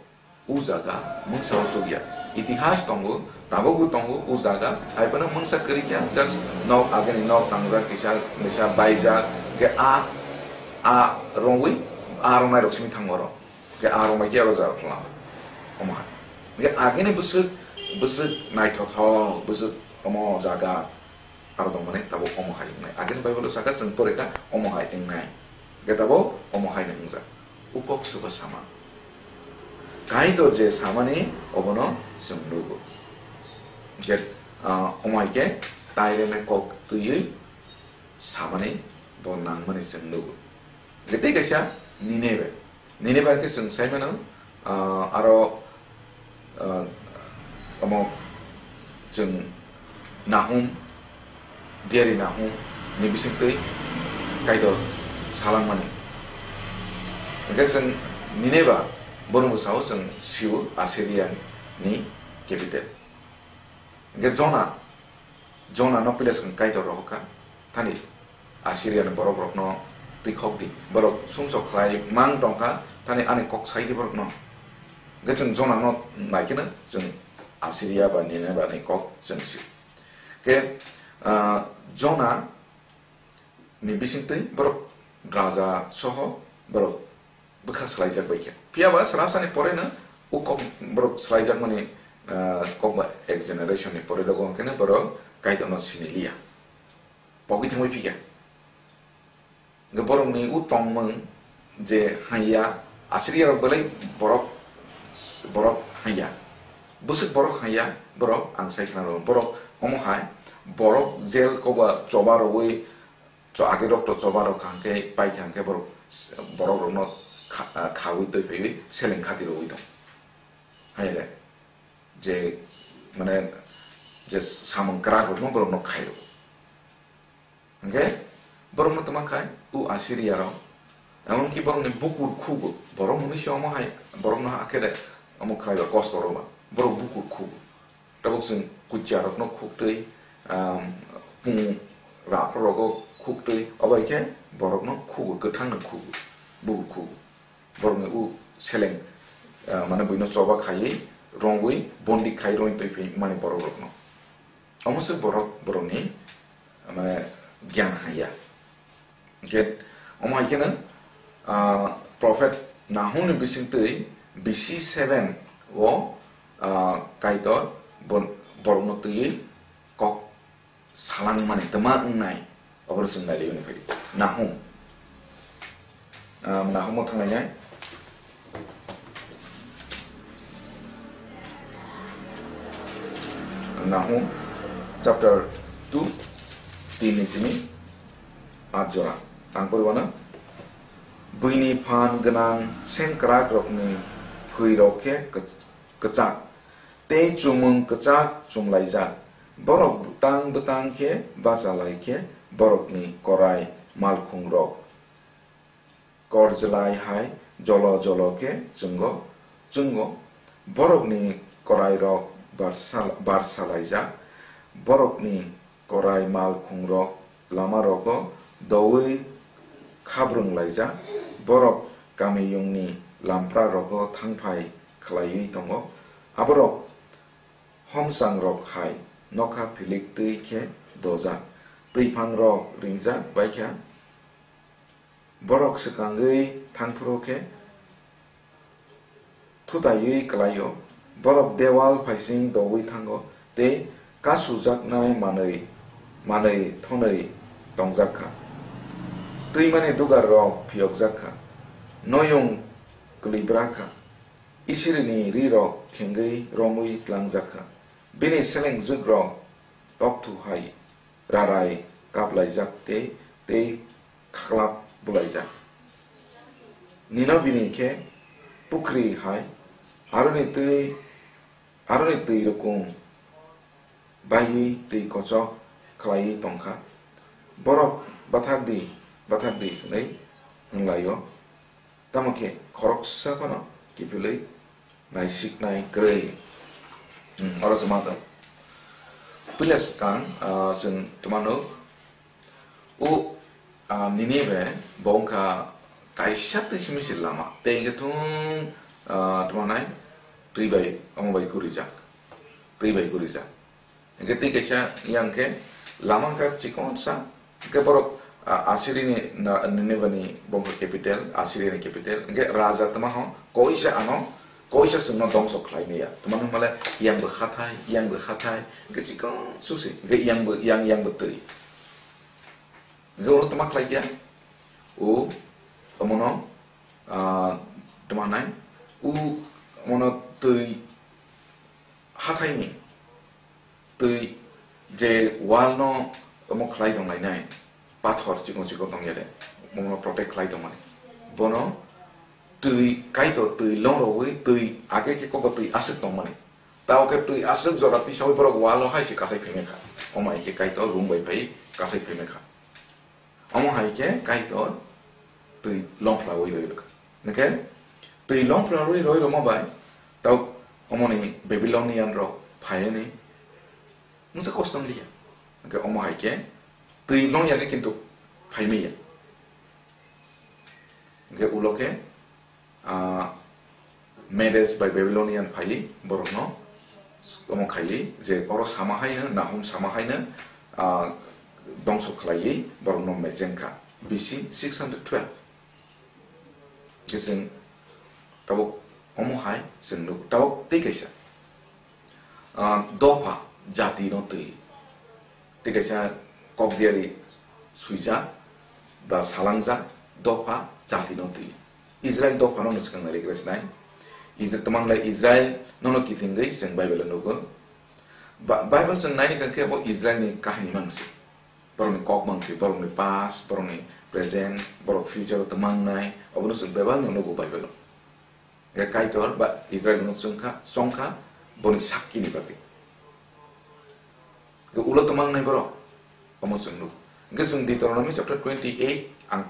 o jaga mungsa o chukya. Itihas tongo, tabukbo tongo o jaga. Hai phano mungsa kwrwi khe just nok agini nok tangjak kisa, kisa baijak. Hwnkhe a, a rwngwi, a rwngnai rok simi thango oro. Hwnkhe a rwngbai khe oro jaga phla. Omo hai. Hwnkhe agini bwswk, bwswk naithothok, bwswk omo jaga. Aro tongmani tabuk omo hai wngnai. Agini Bible o sakha chwng porikha omo hai wngnai. Hwnkhe tabuk omo hai wngjak. Upok swba sama. Kaitor je samani obono chwng nugo. Je, ah, omo hai khe Taire ne kok twiwi samani bo nangmani chwng nugo. Hwnkhe tei kaisa Ninebe. Nini bai khe chwng sai mano, ah, aro, ah, omo chwng Nahum, diari Nahum ni bisingtwi Kaitor salangmani. Hwnkhe chwng Nineba, bono bwsao chwng sio Assyria ni capital. Hwnkhe Jona, Jona no puila chwng Kaitor rohor kha, thani Assyria ni borok rokno twi khok di. Borok sumsok khlai mang tong kha, thani ani kok sai di borok no. Hwnkhe chwng Jona no naikheno chwng Assyria ba Nineveh ni kok chwng si. Khe, ah, Jona ni bisingtwi borok raja soho borok bwkha swlaijak bai kha. Phiya ba swrapsani pore no o kok borok swlaijakmani, ah, kok ba ek generation ni pore rogo hwnkhe no borok Kaitor no sini liya. Pogwi thangwi phikha. Hwnkhe borokni o tongmung je haiya, Assyria rok belai borok, borok haiya. Bwswk borok haiya, borok ang sai khna rw. Borok omo hai, borok jail koba choba rwui, cho-, age rok to choba rok kha hwnkhe, pai kha hwnkhe borok, borok rokno kha-, khaui twi phaiwi seleng khati rwui tong. Hai re, je, mane, je samung kwrak rokno borokno khai rw. Hwnkhe borokno twma khai o Assyria rok, emonki borokni bukur khugo, borok mwnwi se omo hai borokno hakhe de omo khlai ba kosto rw ba, borok bukur khugo. Tabuk chwng kuchia rokno khuktwi, um, pung raphro rogo khuktwi, obo hai khe borokno khugo, kwthangno khugo, bukur khugo. Borokni o seleng, uh, mane buino choba khaiwi, rongwi, bondi khai rongwi twi phi mani borok rokno. Omo se borok, borokni, mane, giyan haiya. Hwnkhe omo hai kheno, ah, prophet Nahum ni bisingtwi B C seven o, ah, Kaitor bon-, borokno twiwi kok salangmani twma wngnai. Obono chwng nai liya phai. Nahum. Ah, Nahum o thanglainai. Nahum chapter two, tin ni simi at jora. Ang poriwano. Buini phan gwnang sengkrak rokni phwi rok khe kwch-, kwchak, tei chumung kwchak chumlaijak. Borok bwtang bwtang khe bacha lai khe borokni korai malkhung rok korjlai hai jolo jolo khe chwngo, chwngo. Borokni korai rok barsa-, barsa laijak, borokni korai malkhung rok lama rogo doui khabrwng laijak, borok kamiyungni lampra rogo thangphai khlaiwi tongo. Aborok homchang rok hai nokha philik twi khe dojak, twi phan rok ringjak bai kha. Borok swkangwi thangphuru khe thutaiwi kwlaio, borok dewal phaising doui thango tei kasujaknai manwi, manwi thonwi tongjak kha. Twimani dugar rok phiyokjak kha, noyung kwlwibra kha, Isirini ri rok khengwi romwi tlangjak kha. Bini seleng jwk rok tokthu hai rarai kaplaijak tei, tei khaklap bulaijak. Nino bini khe pukhri hai aroni twi, aroni twi rukung baiwi twi kochok khlaiwi tong kha. Borok bathak di, bathak di hwnwi wng lai-o, tamo khe khoroksa phano kiphilwi naisiknai kwrwi. Hmm, oro se ma tong. Puila swkang, ah, chwng twmano o, ah, Ninive bo wngkha kaisa twi simi se lama. Tei hwnkhe thung, ah, twmanai twi bai, omo bai gurijak. Twi bai gurijak. Hwnkhe twi kaisa yang khe lama wngkha chikonsa. Hwnkhe borok, ah, Asiri ni na-, Nineveh ni bo wngkha capital, Asiri ni capital. Hwnkhe raja twma ho koisa ano, koisa chwngno dongso khlai maya. Twmani hwnmale yang bo hathai, yang bo hathai. Hwnkhe chikon susi. Hwnkhe yang bo, yang, yang bo twi. Hwnkhe oro twma khlai kya? O, omono, ah, twma nai? O, omono twi hathai ni. Twi je wall no omo khlai tong lainai, pathor chikon chikon tong ya de, omo protect khlai tong mani. Bono twi Kaitor twi long rogwi, twi age khe koko twi aswk tong mani. Tao khe twi aswk jora twi sawi borok wall o hai se kasai phai kha. Omo hai khe Kaitor room bai phai kasai phai kha. Omo hai khe Kaitor twi longphla wi roi rwkha. Hwnkhe twi longphla rwi roi rwma bai tao omoni Babylonian rok phaiwi mungsa kosto wng liya. Hwnkhe omo hai khe twi long ya khe kintu phai maya. Hwnkhe ulo khe, ah, Medes bai Babylonian phaiwi borokno omo khaiwi je oro sama haino, Nahum sama haino, ah, dongso khlaiwi borokno mecheng kha. B C six hundred twelve. Je chwng tabuk omo hai chwng nuk tabuk tei kaisa, ah, dopha jati no twi. Tei kaisa kokdiari swijak ba salangjak dopha jati no twi. Israel dopha no swkang nai regra sinai. Israel, tei manglai Israel nono kitingwi chwng Bible o nugo. Ba-, Bible chwng naini kangkhe bo Israel ni kahini mangsi. Borokni kok mangsi, borokni past, borokni present, borok future o tongmangnai, obono chwng bebak no nugo Bible o. Hwnkhe Kaitor ba Israel no chwngkha, chongkha, boni sakki ni bagwi. Hwnkhe ulo tongmangnai borok, omo chwng nugo. Hwnkhe chwng Deuteronomy chapter twenty-eight, ang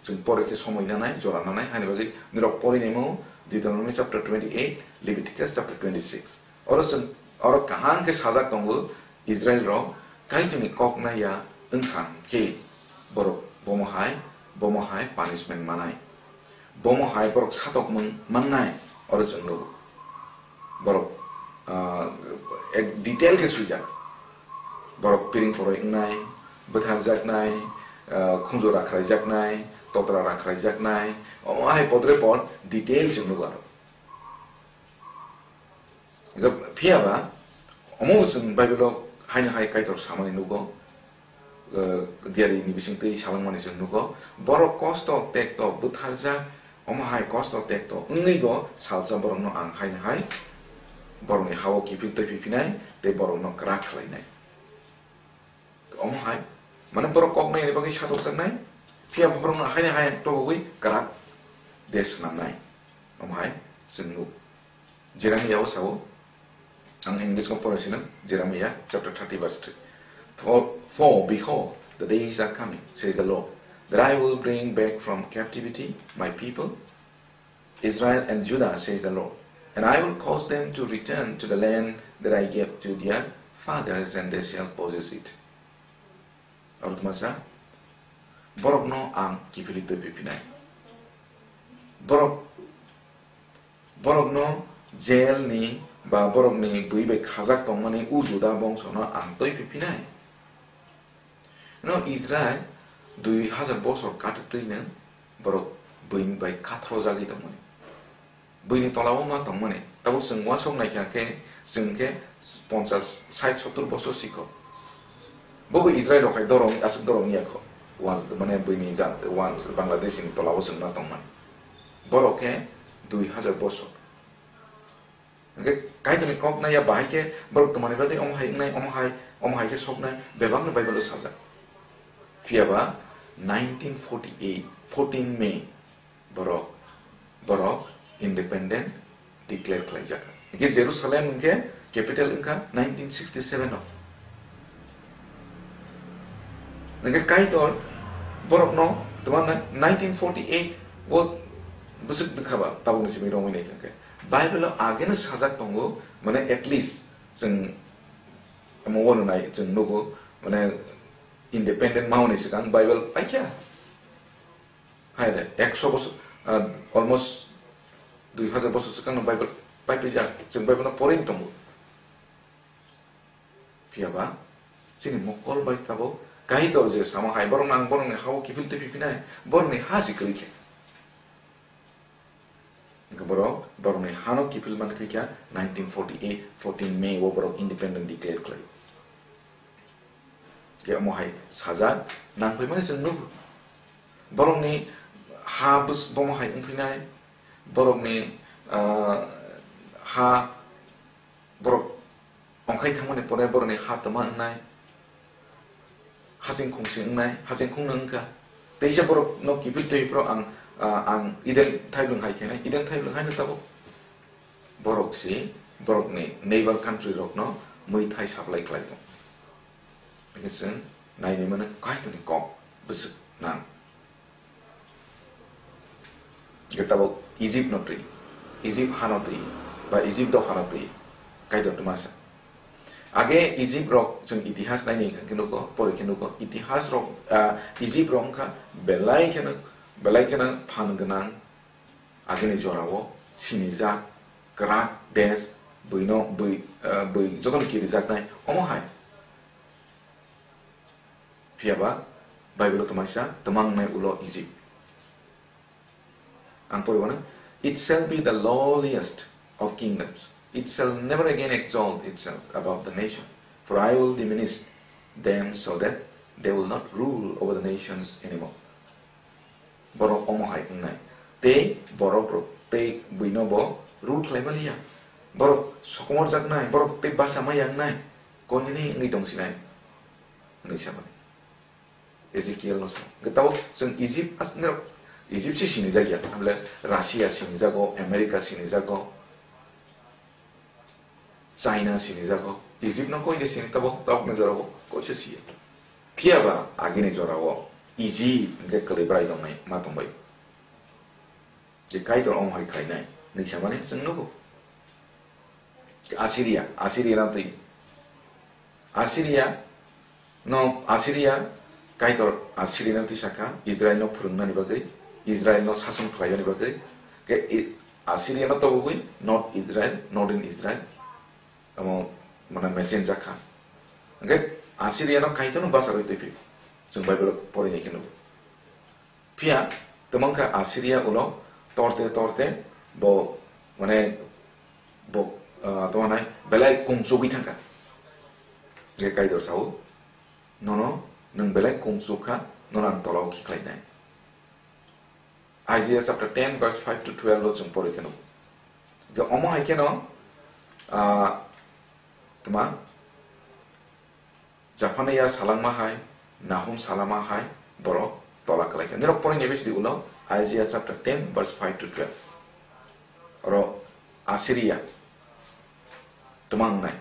chwng pore khe somoi nanai, jora nanai, hani bagwi norok pori naimao Deuteronomy chapter twenty-eight, Leviticus chapter twenty-six. Oro chwng, oro kaham khe sajak tongo, Israel rok Kaitorni kok naiya wngkha khe borok bomo hai, bomo hai punishment manai. Bomo hai borok satokmung mannai, oro chwng nugo. Borok, ah, ek detail khe swijak. Borok piring poroi wngnai, bwtharjaknai, ah, khunju rakhwraijaknai, totra rakhwraijaknai, omo hai podre pod detail chwng nugo aro. Phiya ba, omo chwng Bible o haino hai Kaitor samani nugo, eh, diari ni bisingtwi salangmani chwng nugo, borok kosto tekto bwtharjak, omo hai kosto tekto wngwi bo salsa borokno ang haino hai borokni ha-o kiphil twi phiphinai tei borokno kwrak khlainai. Omo hai, mane borok kok naini bagwi satokjaknai, phiya borokno haino hai tobogwi kwrak de swnamnai. Omo hai chwng nuk. Jeremiah o sao, ang English o pore sino, Jeremiah chapter thirty verse three. For, for behold, the days are coming, says the Lord, that I will bring back from captivity my people, Israel and Judah, says the Lord, and I will cause them to return to the land that I gave to their fathers, and they shall possess it. Aro tma sa, borokno ang kiphilwi twi phiphinai. Borok, borokno jail ni ba borokni bui bai khajak tongmani u Juda bongsono ang twi phiphinai. No Israel dui hajar bosor katok twino borok buini bai khathrojagwi tongmani. Buini tolao ma tongmani. Tabuk chwng uansuk naikha khe, chwng khe ponchas, sait, sottur bosor sikho. Bobo Israel rok hai dorong, aswk dorong ya kho. Uans-, mane buini jan, uans-, Bangladesh ni tolao chwng ma tongmani. Borok khe dui hajar bosor. Hwnkhe Kaitorni kok naiya bahai khe borok tongmani bagwi omo hai wngnai, omo hai, omo hai khe soknai, bebakno Bible o sajak. Phiya ba nineteen forty-eight, fourteen May borok, borok independent declare khlaijak. Hwnkhe Jerusalem hwnkhe capital wngkha nineteen sixty-seven o. Hwnkhe Kaitor borokno tma nineteen forty-eight o bwswk dwkha ba tabukni simi romwi naikha hwnkhe. Bible o ageno sajak tongo, mane at least chwng omo uanw nai chwng nugo, mane independent mauni swkang Bible paikha. Hai de, ekso bosor, ah, almost dui hajar bosor swkangno Bible paipijak, chwng Bible no porin tongo. Phiya ba, chini mokol bai tabuk Kaitor je samo hai, borokno ang borokni ha-o kiphil twi phiphinai, borokni ha se kwrwi khe. Hwnkhe borok, borokni hano kiphil man kwrwi kha nineteen forty-eight, fourteen May o borok independent declare khlai. Khe omo hai sajak nang phaimani chwng nugo. Borokni ha bws-, bomo hai wngphinai, borokni, ah, ha borok ongkhai thangmani pore borokni ha tma wngnai, hasing khungsing wngnai, hasing khungno wngkha. Teisa borokno kiphil twi phro ang, ah, ang Eden thaibwlwng hai khainai, Eden thaibwlwng haino tabuk. Borok se borokni neighbor country rokno mui thai supply khlai tong. Hwnkhe chwng nainwi mano Kaitorni kok bwswk nang. Hwnkhe tabuk Egypt no twi, Egypt hano twi, ba Egypt dophano twi, Kaitor tma sa. Age Egypt rok chwng itihas naini hwnkhe nugo, pore khe nugo, itihas rok, ah, Egypt rok wngkha belai kheno, belai kheno phan gwnang, agini jorao sinijak, kwrak desh, buino, bui, ah, bui jotono kirijaknai, omo hai. Phiya ba Bible-o twmaisa twmang wngnai ulo Egypt. Ang poriwano, "It shall be the lowliest of kingdoms. It shall never again exalt itself above the nation. For I will diminish them so that they will not rule over the nations anymore." Borok omo hai wngnai. Tei borok rok tei buino bo rule khlai maliya. Borok sokomorjaknai, borok tei basa ma yangnai. Koinani wngwi tongsinai. Hwnwi samani. Ezekiel no sa. Hwnkhe tabuk chwng Egypt as-, nirok Egypt se sinijakya. Tabole Russia sinijago, America sinijago, China sinijago. Egypt no koide sini tabuk, tabuk ni jorao koise siya. Phiya ba agini jorao Egypt hwnkhe kwlwi bwrai tongnai ma tongbai. Je Kaitor omo hai khlainai, hwnwi samani chwng nugo. Assyria, Assyria no twi. Assyria no, Assyria, Kaitor Assyria no twi sakha, Israel no phwrwngnani bagwi, Israel no sason khlainani bagwi. Ke i-, Assyria no tobogwi North Israel, Northern Israel, omo, mane, mesen jakha. Hwnkhe Assyria no Kaitor no bacharwi twi phio. Chwng Bible porinai khe nugo. Phiya, twmang kha Assyria ulo torte torte bo, mane, bo, ah, tamo nai belai kungsugwi thangkha. Je Kaitor sao, "Nono, nwng belai kungsuk kha, nono ang tolao khiklainai." Isaiah chapter ten verse five to twelve lo chwng porwi kheno. Je omo hai kheno, ah, tma, Japhaniya salangma hai, Nahum salama hai, borok tola kwlai kha. Nirok poroi ni bisi di ulo, Isaiah chapter ten verse five to twelve. Oro Assyria twmang nai.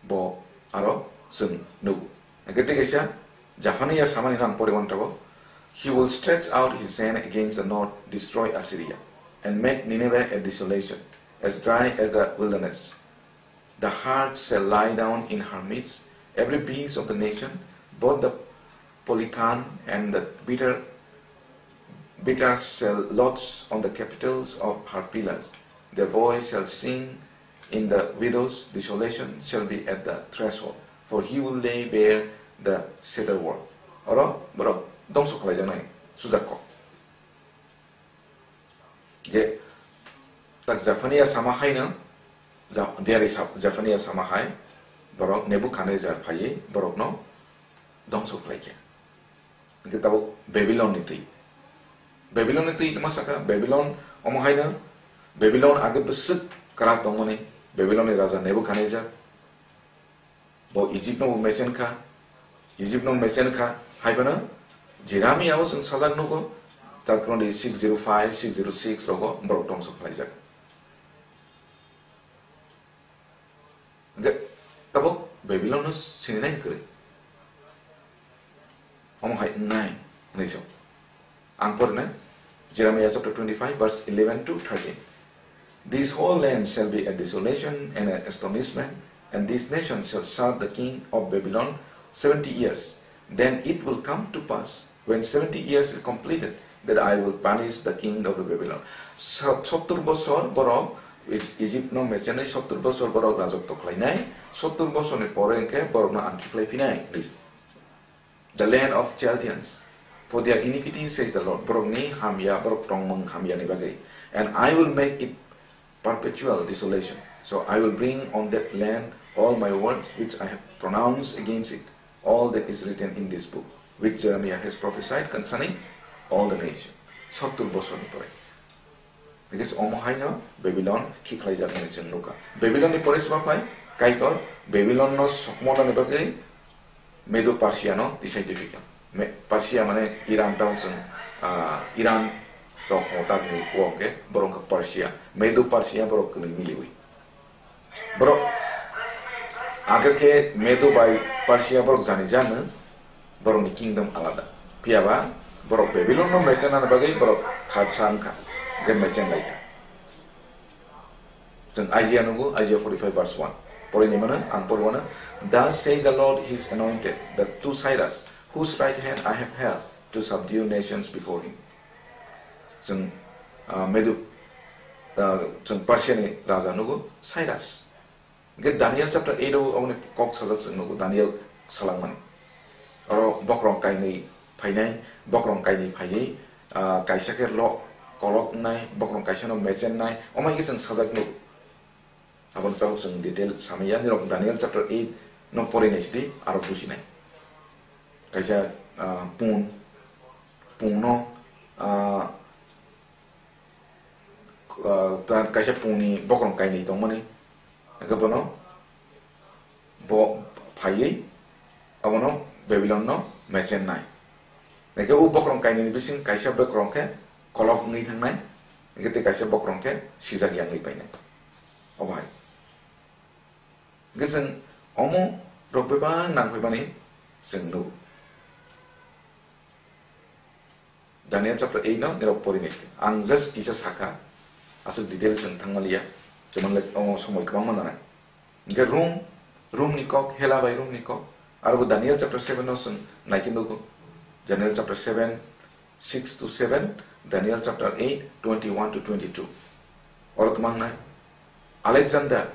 Bo aro chwng nugo. Hwnkhe tei kaisa Japhaniya samani no ang poroi mantabo. "He will stretch out his hand against the north, destroy Assyria, and make Nineveh a desolation, as dry as the wilderness." The hart shall lie down in her midst, every beast of the nation, both the polychan and the bitter, bitter shall lodge on the capitals of her pillars. Their voice shall sing in the widow's desolation shall be at the threshold, for he will lay bare the shattered work. Oro borok dongso khlaijaknai sujak kok. Je tak Japhaniya sama hai no, Ja-, diari sa-, Japhaniya sama hai, borok Nebuchadnezzar phaiwi borokno dongso khlai kha. Hwnkhe tabuk Babylon ni twi. Babylon ni twi ma sakha? Babylon omo hai no, Babylon age bwswk kwrak tongmani, Babylon ni raja Nebuchadnezzar. Bo Egypt no bo mesen kha, Egypt no mesen kha, hai phano Jeremiah o chwng sajak nugo, takroni six zero five, six zero six rogo borok dongso khlaijak. Hwnkhe tabuk Babylon no sininai kwrwi. Omo hai wngnai hwnwi se. Ang porina Jeremiah chapter twenty-five, verse eleven to thirteen. "This whole land shall be a desolation and an astonishment, and this nation shall serve the king of Babylon seventy years. Then it will come to pass, when seventy years are completed, that I will punish the king of the Babylon." Sa-, sottur bosor borok Ij-, Egypt no mechenwi sottur bosor borok rajotw khlainai, sottur bosorni pore hwnkhe borokno ang khiklai phinai. The land of Chaldeans, for their iniquity, says the Lord. Borokni hamya, borok tongmung hamyani bagwi. And I will make it perpetual desolation. So I will bring on that land all my words which I have pronounced against it, all that is written in this book, which Jeremiah has prophesied concerning all the nation. Sottur bosorni pore. Because omo haino Babylon khikhlaijakmani chwng nukha. Babylon ni pore sma phai, Kaitor Babylon no sokmornani bagwi Medo Persia no tisai twi phikha. Me-, Persia mane Iran town chwng, ah, Iran rok ho tagni o hwnkhe borok wngkha Persia. Medo Persia borok kwnwi miliwi. Borok age khe Medo bai Persia borok jani jani borokni kingdom alada. Phiya ba borok Babylon no mechenani bagwi borok khatsa wngkha, hwnkhe mechen laikha. Chwng Isaiah nugo, Isaiah forty-five verse one. Poroi ni mano, ang poroi mano. "Thus says the Lord, his anointed, the, to Cyrus, whose right hand I have held to subdue nations before him." Chwng ah, Medu, ah, chwng Persia ni raja nugo, Cyrus. Hwnkhe Daniel chapter eight o aboni kok sajak chwng nugo, Daniel salangmani. Oro bokrong kainwi phainai, bokrong kainwi phaiwi, ah, kaisa khe lo kolok wngnai, bokrong kaisa no mechen nai, omo hai khe chwng sajak nugo. Aboni tabuk chwng detail samaya, nirok Daniel chapter eight no pori nai sidi aro bujinai. Kaisa, ah, pun, pun no, ah, ah, ta-, kaisa pun ni bokrong kainwi tongmani, hwnkhe bono bo phaiwi abono Babylon no mechen nai. Hwnkhe o bokrong kainwi ni bising kaisa bokrong khe kolok wngwi thangnai, hwnkhe tei kaisa bokrong khe sijak ya wngwi painai. Obo hai. Hwnkhe chwng omo rok bebak nang phaimani chwng nugo. Daniel chapter eight no nirok pori nai sidi. Ang just kisa sakha, aswk detail chwng thangma liya, chwng le omo somoi kwbangma nanai. Hwnkhe Rom, Rom ni kok, Hela bai Rom ni kok. Aro bo Daniel chapter seven no chwng naikhe nugo. Daniel chapter seven, six to seven, Daniel chapter eight, twenty-one to twenty-two. Oro tma wngnai? Alexander,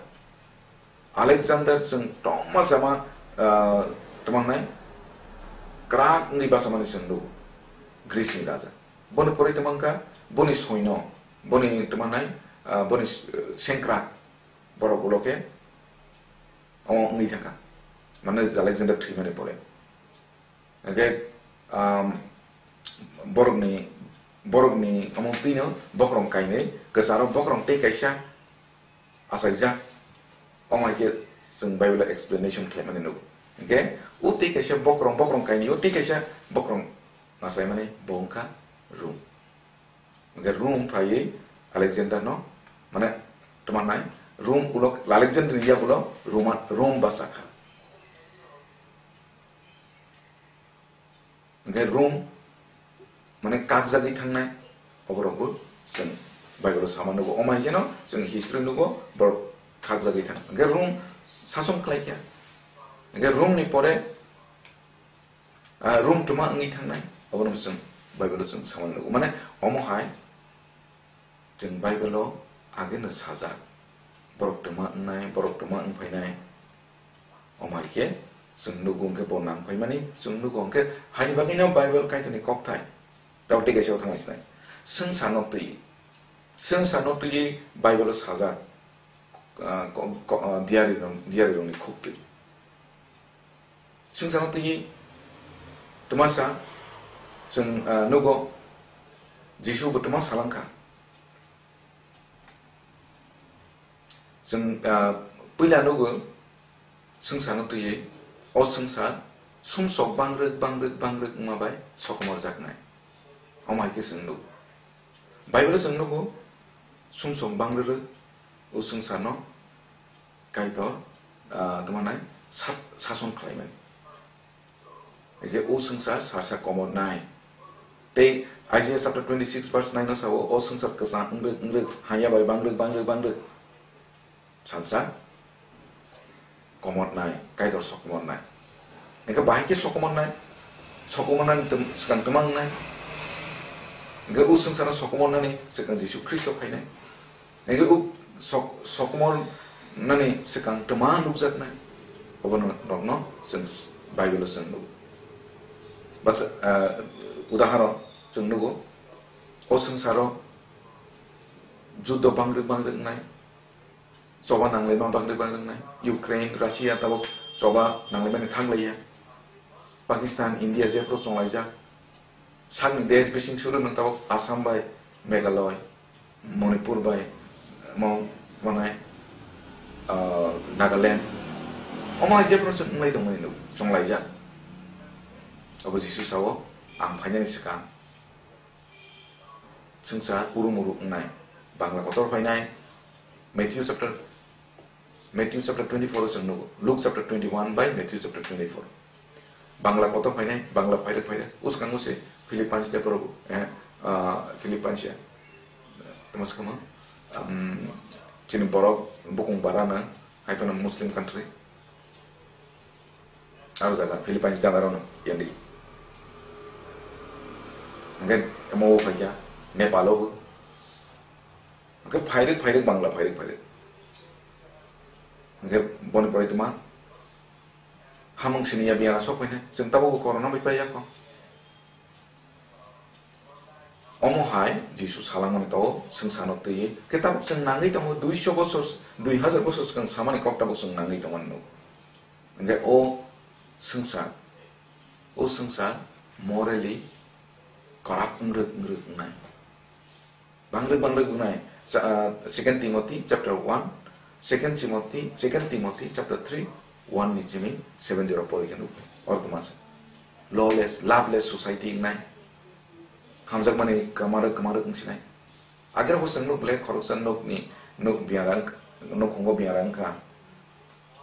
Alexander chwng tongma chama, ah, tma wngnai? Kwrak wngwi bachamani chwng nugo, Greece ni raja. Boni pore tma wngkha, boni soino, boni tma wngnai, ah, boni s-, sengkrak, borok ulo khe omo wngwi thangkha. Mane Alexander thwimani pore. Hwnkhe, um, borokni, borokni omo twino bokrong kainwi, kwcharo bokrong tei kaisa achaijak. Omo hai khe chwng Bible o explanation khlaimani nugo. Hwnkhe o tei kaisa bokrong, bokrong kainwi o tei kaisa bokrong achaimani bo wngkha Rom. Hwnkhe Rom phaiwi Alexander no, mane, tma wngnai, Rom ulo, Alexander ni yagulo Roma, Rom bachakha. Hwnkhe Rom, mane, kakjagwi thangnai, oborokbo chwng Bible o sama nugo. Omo hai kheno chwng history nugo, borok kakjagwi thang. Hwnkhe Rom sason khlaikha. Hwnkhe Rom ni pore, ah, Rom twma wngwi thangnai, obono chwng Bible o chwng sama nugo. Mane, omo hai Chwng Bible o ageno sajak, borok twma wngnai, borok twma wngphainai. Omo hai khe chwng nugo hwnkhe bo nang phaimani, chwng nugo hwnkhe haini bagwino Bible Kaitorni kokthai. Tei tei kaisa thangwi sinai. Swngcharno twi, swngcharno twiwi Bible o sajak, ah, ko-, ko-, ah, diary rok, diary rokni khuktwi. Swngcharno twiwi twmasa chwng, ah, nugo, Jisu bo twma salangkha. Chwng, ah, puila nugo swngcharno twiwi, o swngchar sumsok bangrwk, bangrwk, bangrwk wngma bai sokomorjaknai. Omo hai khe chwng nugo. Bible o chwng nugo, sumsok bangrwk o swngcharno Kaitor, ah, tma wngnai, sa-, sason khlaimani. Hwnkhe o swngchar sarsa komornai. Tei Isaiah chapter twenty-six verse nine o sao, "O swngchar kwchang wngrwk wngrwk, hamya bai bangrwk bangrwk bangrwk." Salsa komornai, Kaitor sokomornai. Hwnkhe bahai khe sokomornai, sokomornani twm-, swkang twma wngnai. Hwnkhe o swngcharno sokomornani swkang Jisu Khristo phainai. Hwnkhe o sok-, sokomornani swkang twma nukjaknai. Obono rokno chwng s-, Bible o chwng nugo. Baksa, ah, udahoron chwng nugo. O swngcharo juddo bangrwk bangrwk wngnai. Choba nanglaima bangrwk bangrwk wngnai. Ukraine, Russia tabuk choba nanglaimani thanglaiya. Pakistan, India jephru chonglaijak. Sakni desh bising suru nang tabuk Assam bai Meghalaya, Manipur bai mo-, manai, ah, Nagaland. Omo hai jephru chwng wnglai tongmani nuk chonglaijak. Abo Jisu sao, "Ang phainani swkang." Swngchar uru muru wngnai. Bangla kotor phainai. Matthew chapter, Matthew chapter twenty-four o chwng nugo. Luke chapter twenty-one bai Matthew chapter twenty-four. Bangla kotor phainai, Bangla phairwk phairwk. Uskango se Philippines de porogo. Eh, ah, Philippines ya. Tamo se kamo? Um, chini borok bukung barana, hai phano Muslim country. Aro jaga Philippines gana rok no yandi. Hingke emo o phaikya Nepal o bo. Hwnkhe phairwk phairwk Bangla phairwk phairwk. Hwnkhe boni pore tuma hamung sini ya biyara sok phainai. Chwng tabuk bo corona bai paiya kho. Omo hai Jisu salangmani to swngcharno twiwi khe tabuk chwng nangwi tongo, duiso bosor, dui hazar bosor swkang samani kok tabuk chwng nangwi tongmani nuk. Hwnkhe o swngchar, o swngchar morally corrupt wngrwk wngrwk wngnai. Bangrwk bangrwk wngnai. Sa-, ah, Second Timothy chapter one, Second Timothy, Second Timothy chapter three, one ni simi seven jora pori khe nuk. Oro tuma se. Lawless, loveless society wngnai. Hamjakmani kwmarwk kwmarwk wngsinai. Agero bo chwng nuk le khoroksa nukni, nuk biyara wng-, nukhungo biyara wngkha.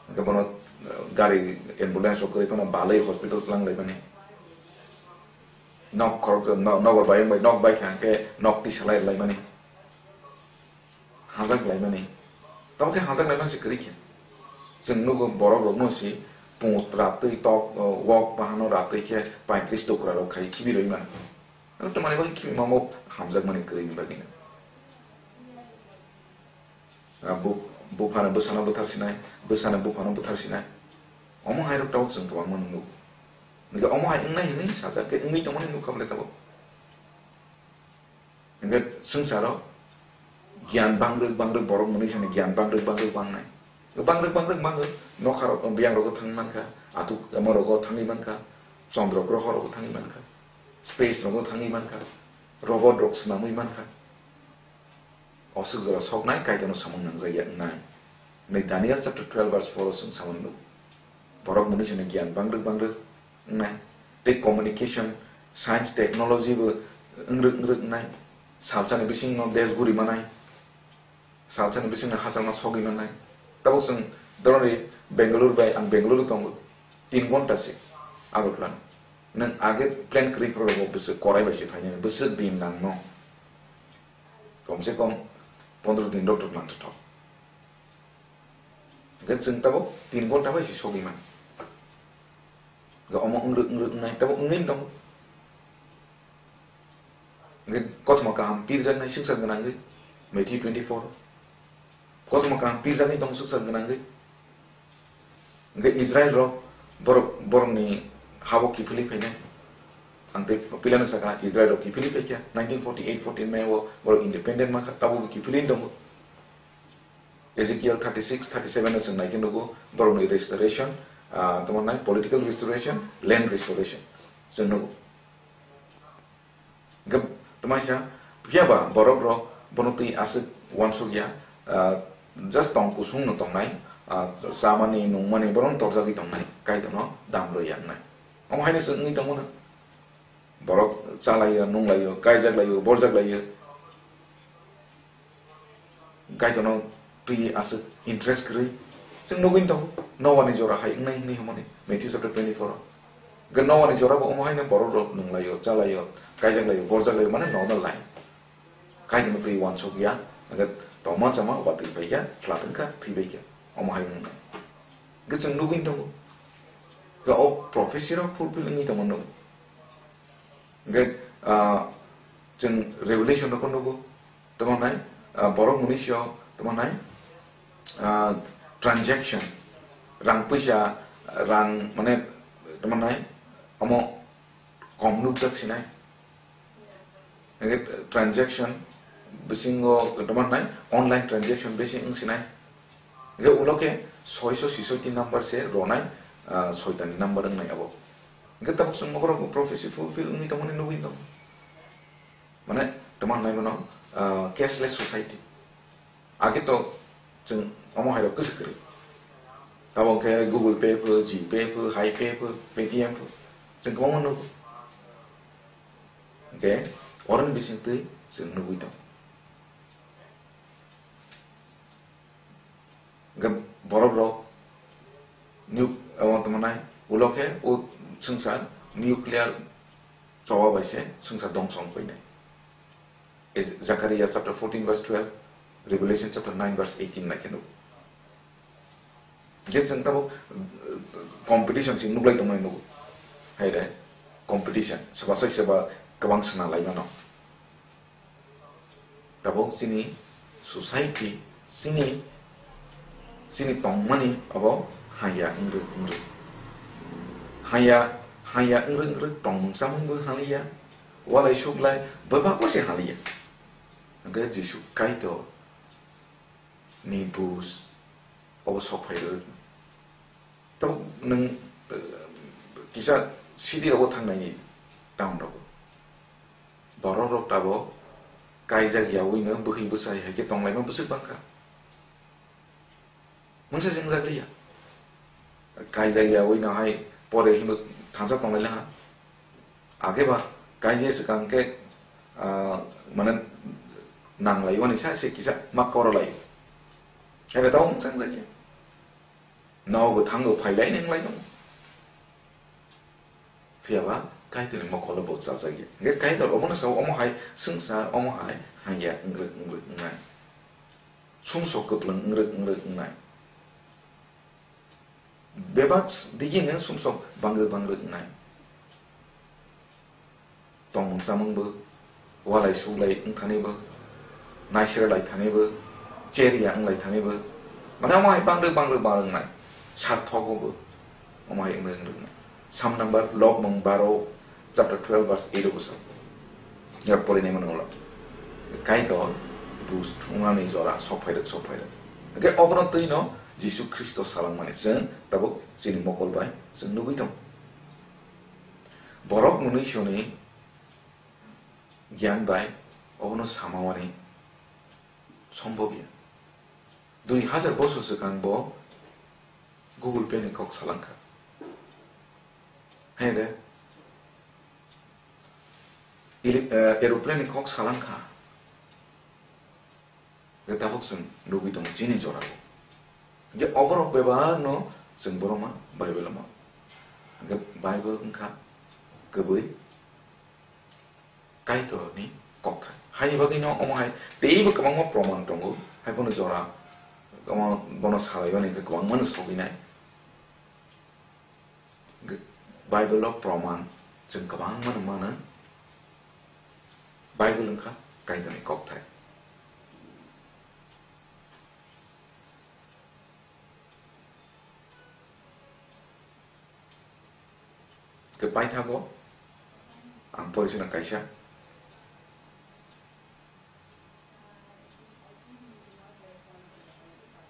Hwnkhe bono, eh, gari ambulance rok kwrwi phano balwi hospital twlang laimani. Nok khorok, no-, nokbar bayung bai nok bai kha hwnkhe nok tisa lai laimani. Hajak laimani. Tamo khe hajak laimani se kwrwi khe. Chwng nugo borok rokno si pungo ratwi tok, o, wok bahano ratwi khe paitris tukra rok khai khibi rwi mano. Ano tamani bagwi khibi mamo hamjakmani kwrwi ni bagwi no. Ah, bu-, buphano bwsano buthar sinai, bwsano buphano buthar sinai. Omo hai rok tabuk chwng kwbangma nukgo. Hwnkhe omo hai wngnai hinwi sajak khe wngwi tongmani nukha bwle tabuk. Hwnkhe swngcharo giyan bangrwk bangrwk borok mwnwi sani giyan bangrwk bangrwk bangnai. Bangrwk bangrwk bangrwk nokha rok, biyang rogo thangwi mankha, atuk emo rogo thangwi mankha, chondro groho rogo thangwi mankha, space rogo thangwi mankha, robot rok swnamwi mankha. Oswk jora soknai Kaitorno samung nangjak ya wngnai. Hwnwi Daniel chapter twelve verse four o chwng samani nuk. Borok mwnwi sano giyan bangrwk bangrwk wngnai. Tei communication, science, technology bo wngrwk wngrwk wngnai. Salsani bisingno desh guri manai. Salsani bisingno hachal no sogwi manai. Tabuk chwng doroni Bangalore bai ang Bangalore tongo. Tin ghonta se Agartala. Nwng age plan kwrwi phuru bo bwswk korai bai se phainai. Bwswk din nang no. Kom se kom pondro din rok rok nang thok. Hwnkhe chwng tabuk tin ghonta bai se sogwi man. Hwnkhe omo wngrwk wngrwk wngnai tabuk wngwi tongo. Hwnkhe kothoma kaham pirjaknai swngchar gwnangwi, Matthew twenty-four. Kothoma kaham pirjaknai tongo swngchar gwnangwi. Hwnkhe Israel rok borok, borokni habo kiphilwi phainai. Ang tei pilano sakha Israel rok kiphilwi phaikha, nineteen forty-eight forty-nine o borok independent mankha, tabukbo kiphilwi tongo. Ezekiel thirty-six thirty-seven o chwng naikhe nugo borokni restoration, ah, tamo nai political restoration, land restoration chwng nugo. Hwnkhe twmaisa phiya ba borok rok bono twi aswk uansuk ya, ah, just tong kusung no tongnai, ah, chamani nungmani bono torjagwi tongnai, Kaitorno dam rw ya wngnai. Omo haino chwng wngwi tongo na. Borok chalaio, nunglaio, kaijaklaio, borjaklaio. Kaitorno twi aswk interest kwrwi. Chwng nugwi tongo, Noah ni jora hai wngnai hinwi hwnmani, Matthew chapter twenty-four o. Hwnkhe Noah ni jora bo omo haino borok rok nunglaio, chalaio, kaijaklaio, borjaklaio, mane normal life. Kaitorno twi uansuk ya, hwnkhe tongma chama watwi phaikha, chwla thwngkha, thwibaikha. Omo hai wngnai. Hwnkhe chwng nugwi tongo. Hwnkhe o prophecy rok fulfill wngwi tongma nugo. Hwnkhe, ah, chwng Revelation rokho nugo, tamo nai, ah, borok mwnwi sio, tamo nai, ah, transaction, rang puisa, rang, mane, tamo nai, omo kom nukjak sinai. Hwnkhe transaction bisingo tamo nai, online transaction bisi wng sinai. Hwnkhe ulo khe soiso sisoi tin number se ronai, ah, soitani number wngnai abo. Hwnkhe tabuk chwng bokhorok bo prophecy fulfill wngwi tongmani nugwi tongo. Mane, tamo hinwi bono, ah, cashless society. Age to chwng omo hai rok kwswk kwrwi. Abo hwnkhe Google Pay pho, G Pay pho, Hai Pay pho, Paytm pho. Chwng kwbangma nugo. Hwnkhe, oroni bising twi chwng nugwi tongo. Hwnkhe borok rok nu-, abo tongmanai, ulo khe o swngchar nuclear choba bai se swngchar dongso wng painai. Is Zechariah chapter fourteen verse twelve, Revelation chapter nine verse eighteen nai khe nugo. Je chwng tamo, uh, competition se nuklai tongmani nugo. Hai re, competition, soba sai soba kwbang swnam lai mano. Tabuk chini Society, chini, chini tongmani abo haya wngrwk wngrwk. Haya, haya wngrwk wngrwk tongmung chamung bo haliya, walai suklai bebak bo se haliya. Hwnkhe Jisu Kaitor ni bus obo sok phai rwk. Tabuk nwng, eh, kisa city rogo thangnaini town rogo. Borok rok tabuk kaijak yaui no bwkhwi bwsai hai khe tonglaima bwswk bangkha. Mungsa jwngjak liya. Kaijak yaui no hai pore hinwi thansa tonglai laha. Age ba kaijak swkang khe, ah, mane nanglai wani sa se kisa ma korolai. Hai khe tabuk mungsa jwngjak liya. Nao bo thango phailai nang lai no. Phiya ba Kaitorni mokolo bo chajak ya. Hingke Kaitor obono sao, omo hai swngchar, omo hai hangya wngrwk wngrwk wngnai. Sumsok kwplwng wngrwk wngrwk wngnai. Bebak digini sumsok bangrwk bangrwk wngnai. Tongmung chamung bo, walai suklai wngthani bo, naisera lai thani bo, cheria wnglai thani bo, mane omo hai bangrwk bangrwk bangrwk wngnai, sarthok bo, omo hai wngrwk wngrwk wngnai. Sam number Lobmung baro, chapter twelve, verse eight o bwsa. Ya porinai mano ulo. Kaitor bus thungnani jora sok phairwk, sok phairwk. Hingke obono twi no Jisu Khristo salangmani chwng tabuk chini mokol bai chwng nugwi tongo. Borok mwnwisoni giyan bai obono samawani sombobya. Dui hajar bosor swkang bo Google Pay ni kok salangkha. Hai de, ili-, eh, aeroplane ni kok salangkha. Hingke tabuk chwng nugwi tongo chini jorao. Hingke oborok bebakno chwng borokma Bible-o ma. Hingke Bible wngkha kwbwi Kaitorni kokthai. Haini bagwino omo hai teibo kwbangma proman tongo. Hai bono jora, omo bono salaimani hingke kwbangmano sogwinai. Bible-o proman chwng kwbangma no mano. Bible wngkha Kaitorni kokthai. Hwnkhe paithago ang pori sino kaisa.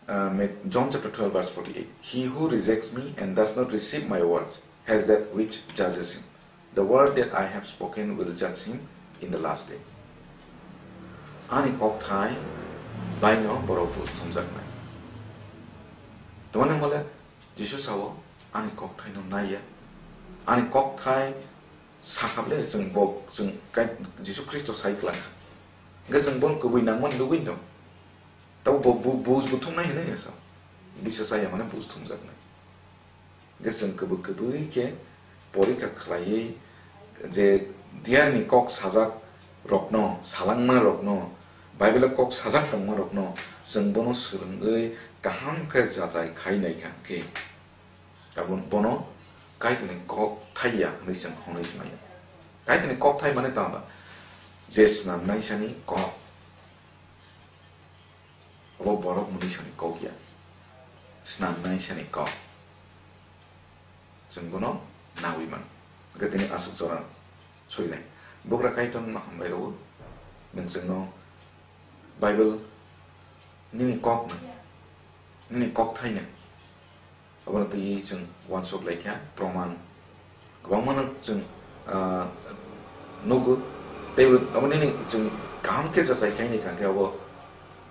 Uh, Mat-, John chapter twelve, verse forty-eight. "He who rejects me and does not receive my words has that which judges him. The word that I have spoken will judge him in the last day." Ani kokthai baino borok bus thumjaknai. Tamani hwnmale Jisu sao, "Ani kokthaino naiya." Ani kokthai sakhable chwng bo, chwng kai-, Jisu Khristo sai kwlangkha. Hwnkhe chwng bono kubui nangmani lubui tong. Tabo bo bu-, bus bo thumnai hinwi sa. Bisa saya mane bus thumjaknai. Hwnkhe chwng kubui kubui khe porikha khlaiwi je diyarni kok sajak rokno, salangma rokno, Bible kok sajak tongma rokno chwng bono swrwngwi kaham khe jachai khai nai kha khe. Abo bono Kaitorni kok thaiya hwnwi chwng hwnwi se maya. Kaitorni kok thai mane tamo ba? Je snamnaisani kok. Abo borok mwnwisani kok ya. Snamnaisani kok. Chwng bono nawi mano. Hwnkhe tini aswk jora surinai. Bugra Kaitorno hambai rwo. Nwng chwngno Bible nini kokno, nini kokthaino. Abono twiwi chwng uansuk lai kha, proman kwbangmano chwng, ah, nugo. Teibo abo nini chwng kaham khe jachai kha, hini kha khe abo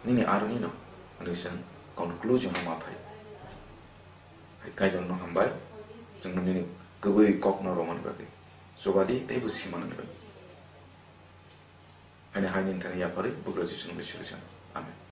nini aroni no hwnwi chwng conclusion o ma phai. Hai Kaitorno hambai, chwngno nini kwbwi kokno romani bagwi, chubadi teibo simanani bagwi. Haini haini thani yapharwi Bugra Jisuni bai suri sano. Amen.